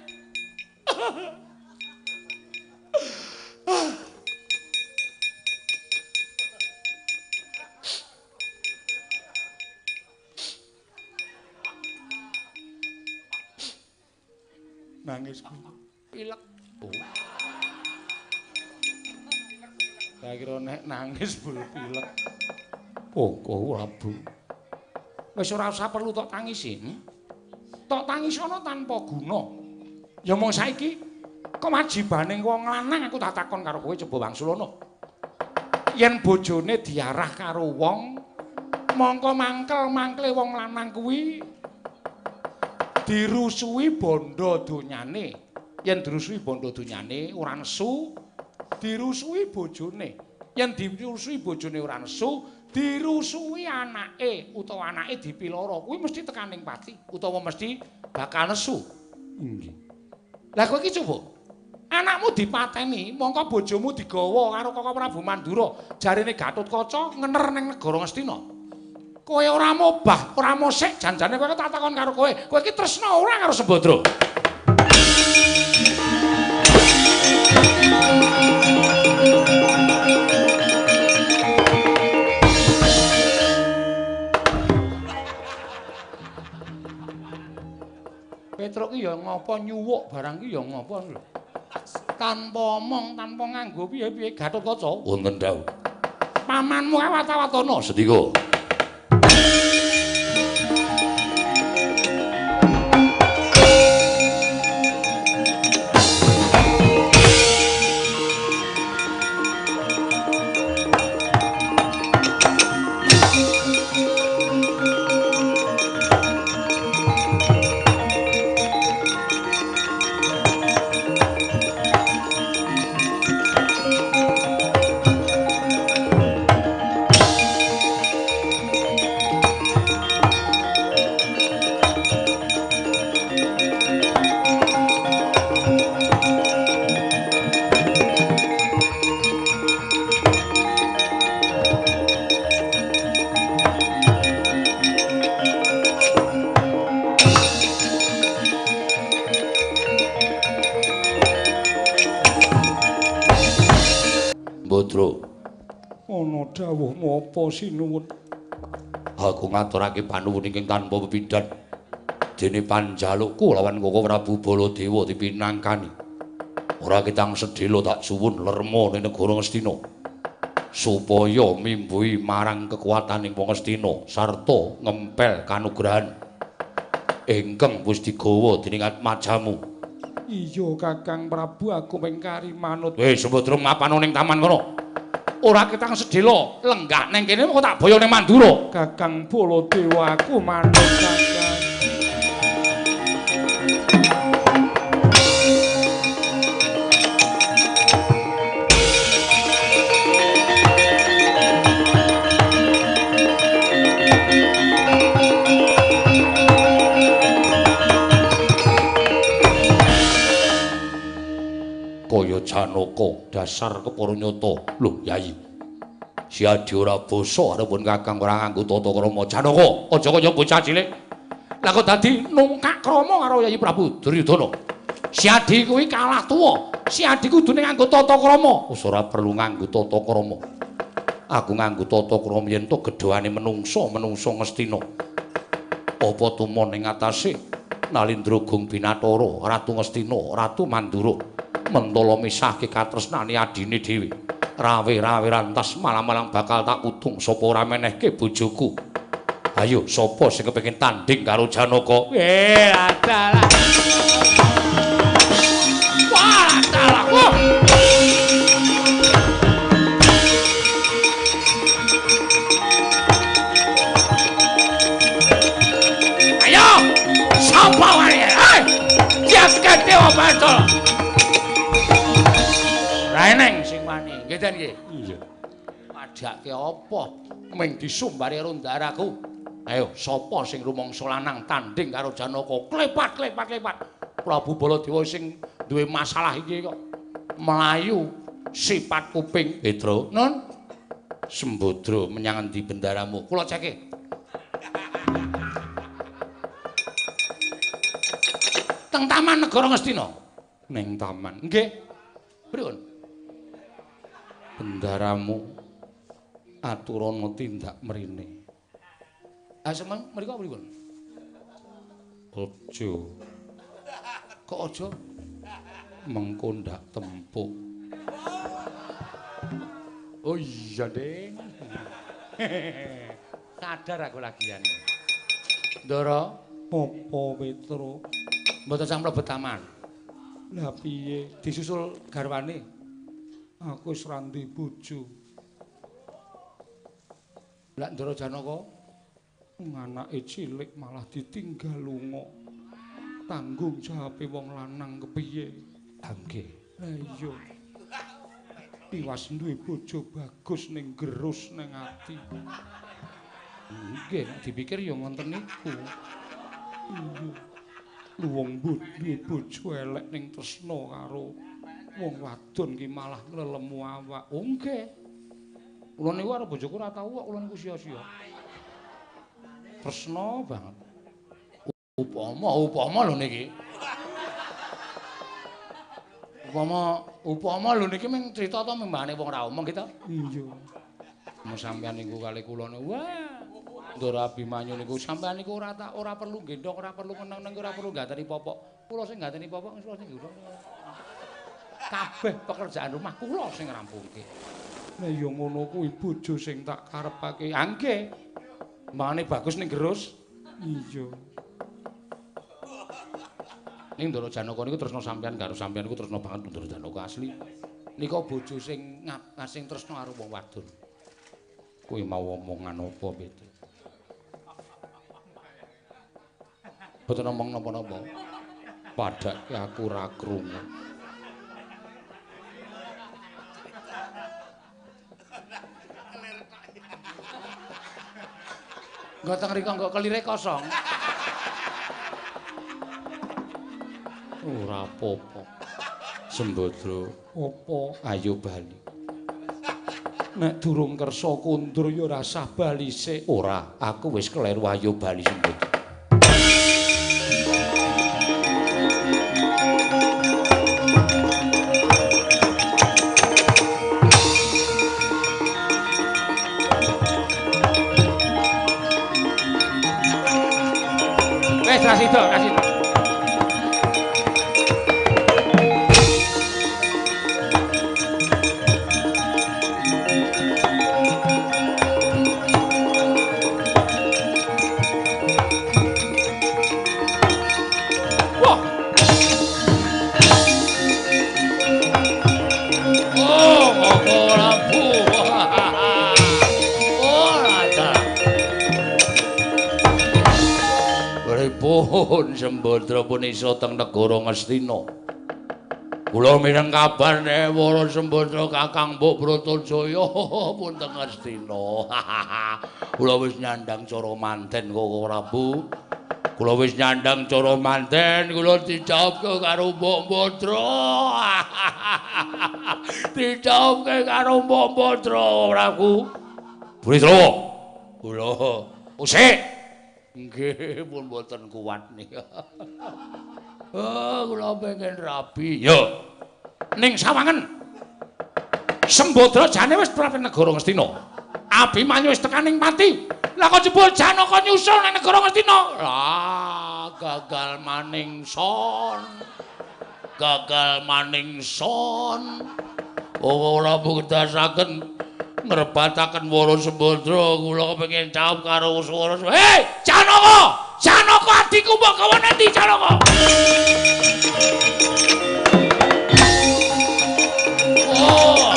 Nangis pilek. Oh. Saya kira nek nangis bul pilek. Oh, Prabu. Wis ora usah perlu tok tangisi. Tok tangisono tanpa guna. Ya mung saiki kewajibane wong lanang aku tak takon karo kowe coba wangsulana. Yen bojone diarah karo wong, mongko mangkel-mangkle wong lanang kuwi dirusuhi bondo donyane. Yen dirusuhi bondo donyane ora nesu, dirusuhi bojone. Yen dirusuhi bojone ora nesu, dirusuhi anake utawa anake dipiloro kuwi mesti tekaning pati utawa mesti bakal nesu. Nggih. Lah kowe iki coba anakmu dipateni, mongko bojomu digawa karo Koko Prabu Mandura, jarene Gatotkaca ngener ning negara Ngastina. Kowe ora mobah, ora mosik, janjane kowe tak takon karo kowe. Kowe iki tresna ora karo Sembadra? Petruk ki ya ngapa nyuwuk barang ki ya ngapa lho. Tanpa omong, tanpa nganggo piye-piye Gatotkaca. Wonten dawuh. Pamanmu awat-awatana sendika. Ana dawuhmu apa sinuwun? Aku ngaturake panuwun ingkang tanpa pepindhan. Dene panjalukku lawan Koko Prabu Baladewa dipinangkani. Ora ketang sedhela tak suwun lerma ning negara Ngastina. Supaya mimbuhi marang kekuataning wong Ngastina sarta ngempel kanugrahan ingkang wis digawa dening atmajamu. Iya Kakang Prabu, aku mengkari manut. Wis Sembadra mapano ning taman kono. Ora ketang sedhela, lenggah ning kene kok tak boyo ning Mandura. Kakang Baladewa, aku manut Kakang. Kaya Janaka dasar kepara nyata. Lho Yayi, si Adi ora basa arepun Kakang ora nganggo tata krama. Janaka, aja kaya bocah cilik. Lah kok dadi nungkak krama karo Yayi Prabu Duryudana. Si Adi kuwi kalah tuwa. Si Adi kudune nganggo tata krama. Wis ora perlu nganggo tata krama. Aku nganggo tata krama yen to gedhoane menungsa, menungsa Ngastina. Apa tumon ing atase Nalindra Gung Binatara, Ratu Ngastina, Ratu Mandura. Mentala misahke katresnane adine dhewe. Rawe-rawe rantas malang-malang bakal tak utung sapa ora menehke bojoku. Ayo sapa sing kepengin tanding karo Janaka? Adalah. Wah, adalah. Wah. Ayo, sapa wae? Hei, jagat dewa batara. Ra eneng sing wani, nggih ten nggih. Iya. Padhake apa ming disumbari karo ndaraku. Ayo, sapa sing rumangsa lanang tanding karo Janaka? Klepat, klepat, klepat. Prabu Baladewa sing duwe masalah iki kok mlayu sipat kuping. Petro, Nun, Sembadra menyang endi bendaramu? Kula ceke. Taman Negara Ngastina. Ning taman. Nggih. Pripun? Bendaramu aturana tindak mrene. Ah semang mriku pripun? Aja. Kok aja? Mengko ndak tempuk. Oh iya, Ding. Sadar aku lagian. Ndara, apa Petro? Mboten sam mlebet taman. Lah piye? Disusul garwane. Aku wis ra duwe bojo. Lah Ndara Janaka anake cilik malah ditinggal lunga. Tanggung jawabe wong lanang kepiye? Ah nggih. Lah iya. Tiwas duwe bojo bagus ning gerus ning ati. Nggih, nek dipikir ya ngoten niku. Iya. Lu wong duwe bojo elek ning tresna karo wong wadon ki malah nglelemu awak. Oh nggih. Kula niku karo bojoku ora tau kok kula niku sia-sia. Tresna banget. Upama lho niki. Upama lho niki mung crita to membane wong ra omong gitu. Iya. Mu sampeyan niku kali kula niku wah. Ndara Abimanyu niku sampeyan niku ora perlu gendhong, ora perlu meneng-meneng, ora perlu gateni popok. Kula sing gateni popok, kula sing gendhong. Kabeh pekerjaan rumah kula sing ngrampungke. Lah ya ngono kuwi bojo sing tak karepake. Ah nggih. Mangane bagus ning gerus. Iya. Ning Ndara Janaka niku tresna sampeyan karo sampeyan niku tresna banget Ndara Janaka asli. Nika bojo sing sing tresna karo wong wadon. Kuwi mau omongan apa, Petro? Mboten omong napa-napa. Padake aku ora krungu. Nggo teng rika nggo kelire kosong. Ora apa-apa. Sembadra, apa? Ayo bali. Nek durung kersa kundur ya ora sah bali sik. Ora, aku wis kleru, ayo bali Sembadra. Wis ra sida, ra sida. Wah. Oh, monggo Prabu. Oh, raja. Pripun Sembadra pun iso teng negara Ngastina? Kula mireng kabar nek Wara Sembadra Kakang Mbok Bratajaya pun teng Ngastina. Kula wis nyandang cara manten Koko Prabu. Kula wis nyandang cara manten, kula dijawabke karo Mbok Badra. Dijawabke karo Mbok Badra, Prabu. Burisrawa. Kula usik. Nggih, pun mboten kuat nih. Oh, kula pengen rabi. Yo. Ning sawangen. Sembadra jane wis prapen negara Ngastina. Abimanyu wis tekan ning pati. Lah kok jebul Janaka nyusul nang negara Ngastina. Lah, gagal maning son. Gagal maning son. Ora buktasaken ngrebataken Wara Sembadra, kula kepengin caup karo swara. Hei, Janaka! Janaka adikku mbok gawa nanti Janaka. Oh.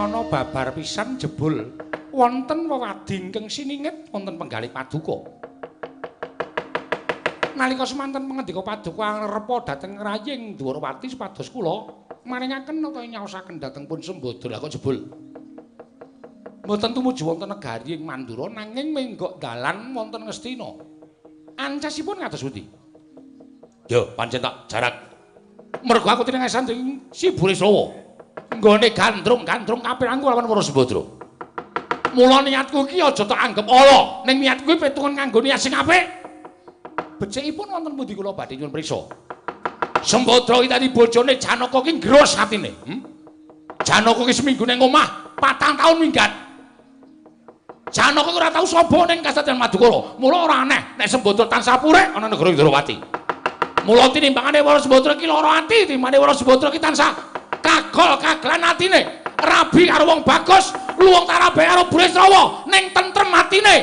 Srana babar pisan jebul wonten wewadi ingkang siningit wonten penggalih paduka. Nalika semanten pangandika paduka angrepa dhateng raying Dwarawati supados kula maringaken utawa nyaosaken dhateng pun Sembadra. Lah kok jebul mboten tumuju wonten negari ing Mandura nanging menggok dalan wonten Ngastina. Ancasipun kados pundi? Ya pancen tak jarak. Mergo aku tinengasan dening Si Burisrawa. Nggone gandrung-gandrung kapirangku lawan para Sembadra. Mula niatku iki aja tak anggep ala, ning niatku iki pitungan nganggo niat sing apik. Becikipun wonten pundi kula badhe nyuwun priksa. Sembadra iki tadi bojone Janaka ki ngros atine. Janaka ki seminggu ning omah, 4 taun minggat. Janaka ora tau sapa ning Kasatriyan Madukara. Mula ora aneh nek Sembadra tansah purek ana negara Indrawati. Mula tinimbangane para Sembadra ki lara ati, timbangane para Sembadra ki tansah kagol kagelan atine. Rabi karo wong bagus, luwung tarabe karo Burisrawa, ning tentrem atine.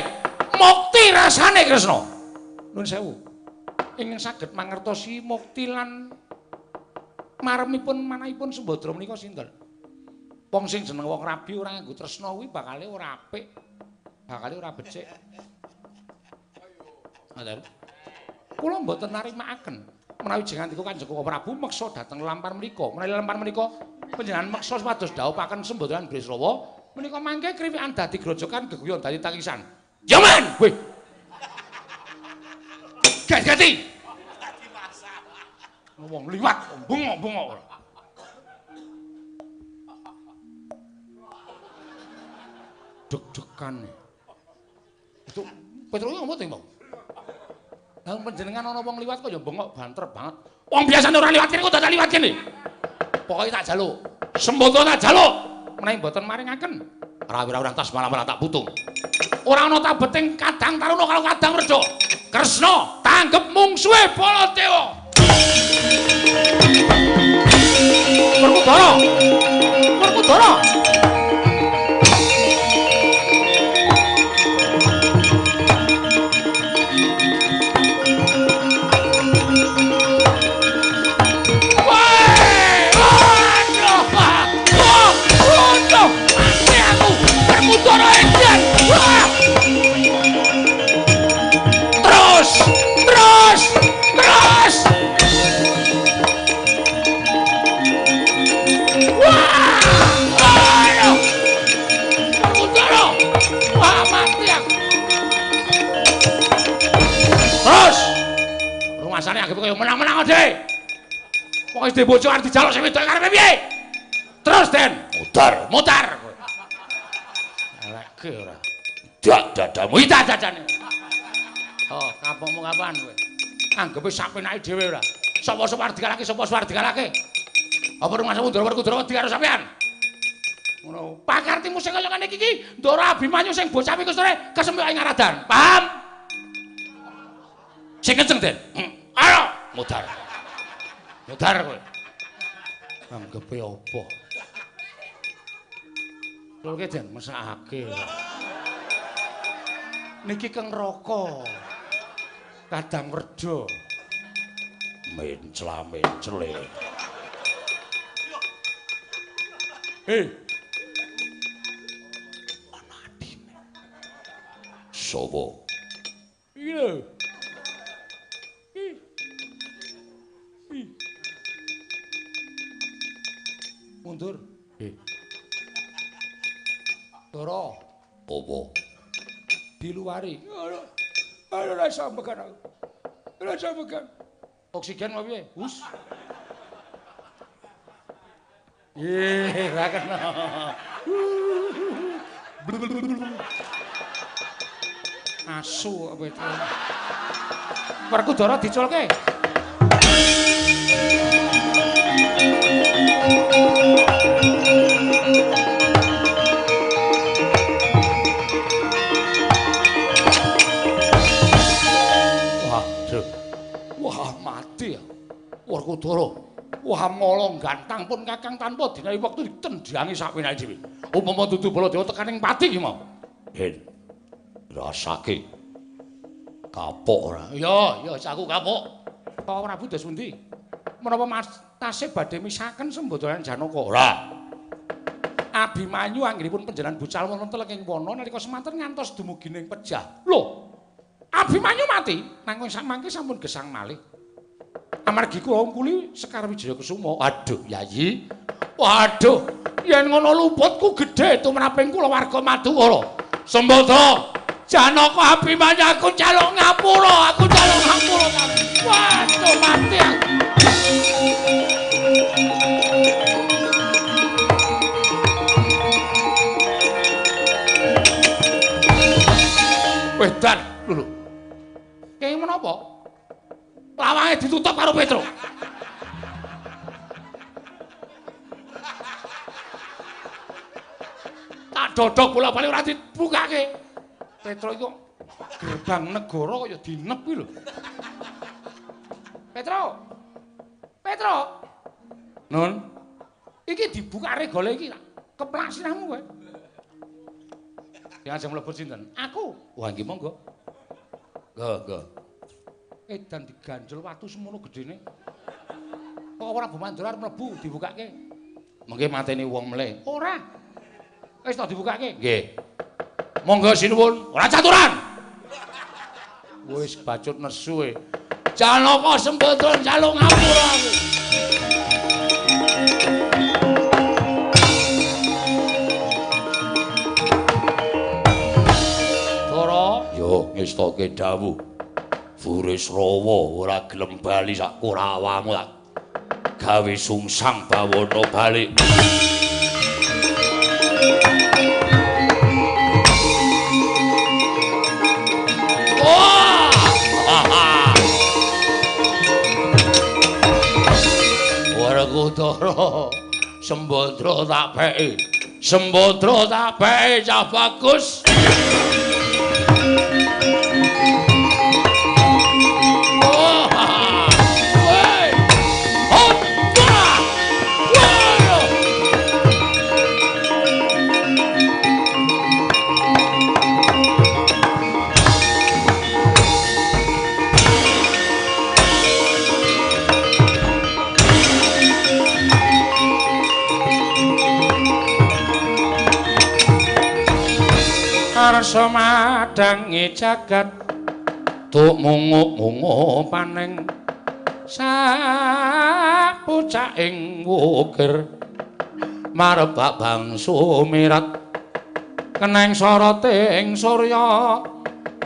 Mukti rasane Kresna. Nuwun sewu. Ingkang saged mangertosi mukti lan maremipun manahipun Sembadra menika sinten? Wong sing jeneng wong rabi ora nganggo tresna kuwi bakale ora apik. Bakale ora becik. Ngoten. Kula mboten narimakaken menawi jengandika Kanjeng Prabu meksa dhateng lampar menika. Menawi lampar menika panjenengan meksa supados dhawuhaken Sembadra lan Burisrawa menika mangke kriwikan dadi grojokan geguyon dadi tangisan. Yaman, weh. Gati-gati. Wong liwat bengok-bengok ora. Deg-degan. Itu Petro ngopo to, Mbak? Lah panjenengan ana wong liwat kok ya bengok banter banget. Wong biasane ora liwat kene kok dadak liwat kene. Pokoke tak jaluk. Sembadra tak jaluk. Menawi mboten maringaken. Rawira-ora tas malam-malam tak putung. Ora ana tabeting kadang taruna karo kadang werda. Kresna tanggep mungsuhe Baladewa. Werkudara. Werkudara. Terus, terus, terus. Wah, aduh, Werkudara, wah mati aku. Terus, rumasane anggep kaya menang-menang aja. Pokoke wis bojo arep dijaluk sing wedok karepe piye? Terus Den, mutar, mutar. Eleke ora. Dak dadamu iki dadane. Oh, kapokmu kapan kowe? Anggepe sak penake dhewe ora. Sapa-sapa arep dikalahke, sapa-sapa arep dikalahke. Apa rumangsamu Ndara Werkudara wedi karo sampean? Ngono. Pakartimu sing kaya ngene iki iki Ndara Abimanyu sing bocah iku sore kesempyok ing aradan. Paham? Sing kenceng, Den. Ayo, mutar. Mutar kowe. Anggepe apa? Lho ki Den mesakake. Niki keng raka. Kadang werda. Mencla-mencle. Hei. Ana adine. Sopo? Iki lho. Mundur. Dara. Apa? Diluwari. Aduh, ora iso megan aku. Ora iso megan. Oksigen apa piye? Hus. Ye, ora kena. Asu apa itu? Werkudara diculke. Waduh. Wah, mati ya. Werkudara. Wah, mala gantang pun Kakang tanpa dinawi wektu ditendhangi sakwenake dhewe. Upama dudu Baladewa tekaning pati iki mau. Hen. Rasake. Kapok ora? Ya, ya aku kapok. Pak Prabu dos pundi? Menapa Mas tasih badhe misahaken Sembadra lan Janaka? Ora. Abimanyu anggenipun panjenengan bucal wonten telenging wana nalika semanten ngantos dumugi ning pejah. Lho, Abimanyu mati nanging samangke sampun gesang malih. Amargi kula ngkuli Sekar Wijaya Kesuma. Aduh, Yayi. Waduh, yen ngono luputku gedhe tumraping kulawarga Madukara. Sembadra, Janaka Abimanyu aku njaluk ngapura, aku njaluk ngapura. Waduh, mati aku. Wedan, lho. Kenging menapa? Lawange ditutup karo Petro. Tak dodok bola-bali ora dibukake. Petro iku gerbang negara kaya dinep kuwi lho. Petro. Petro. Nun. Iki dibukake regole iki keplak sirahmu kowe. Ya ajeng mlebu sinten? Aku. Wah, nggih monggo. Nggo, nggo. Edan diganjel watu semono gedene. Kok ora Mandura arep mlebu dibukake? Mengke mateni wong mleh. Ora. Wis tak dibukake? Nggih. Monggo sinuwun. Ora caturan. Wis bacut nesu e. Janaka Sembadra njaluk ngapura aku. Dara, yo ngestake dawuh. Burisrawa ora gelem bali sak Kurawamu tak gawe sungsang bawana balik. Werkudara, Sembadra tak peki. Sembadra tak peki cah bagus. Arsa madangi jagat tuk mungup-mungup paneng sapucaking wukir marebak bangsu mirat keneng soroting surya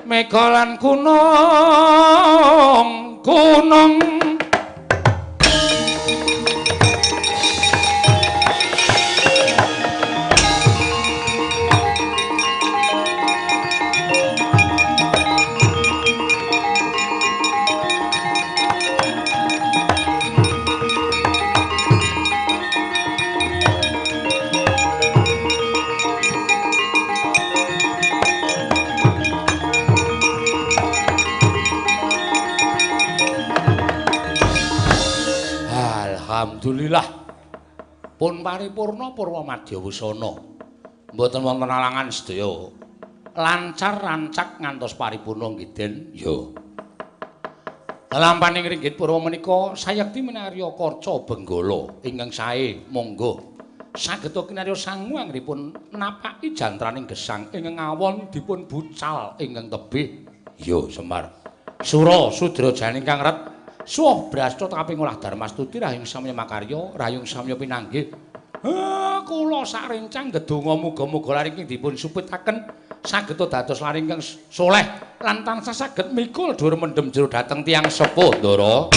mega lan gunung gunung. Alhamdulillah pun paripurna purwa madya wusana mboten wonten alangan sedaya lancar rancak ngantos paripurna nggih Den. Ya lampaning ringgit purwa menika sayekti minarya Kaca Benggala ingkang sae monggo saged kinarya sangu anggenipun napaki jantraning gesang ingkang awon dipun bucal ingkang tebih. Ya Semar Sura Sudra jane ingkang ret suwah brasta kaping olah darmastuti rahayung samya makarya rahayung samya pinanggih. Kula sarencang ndedonga muga-muga laring dipun supitaken saged dados laring ingkang soleh lan tansah saged mikul dhuwur mendhem jero dhateng tiyang sepuh Ndara.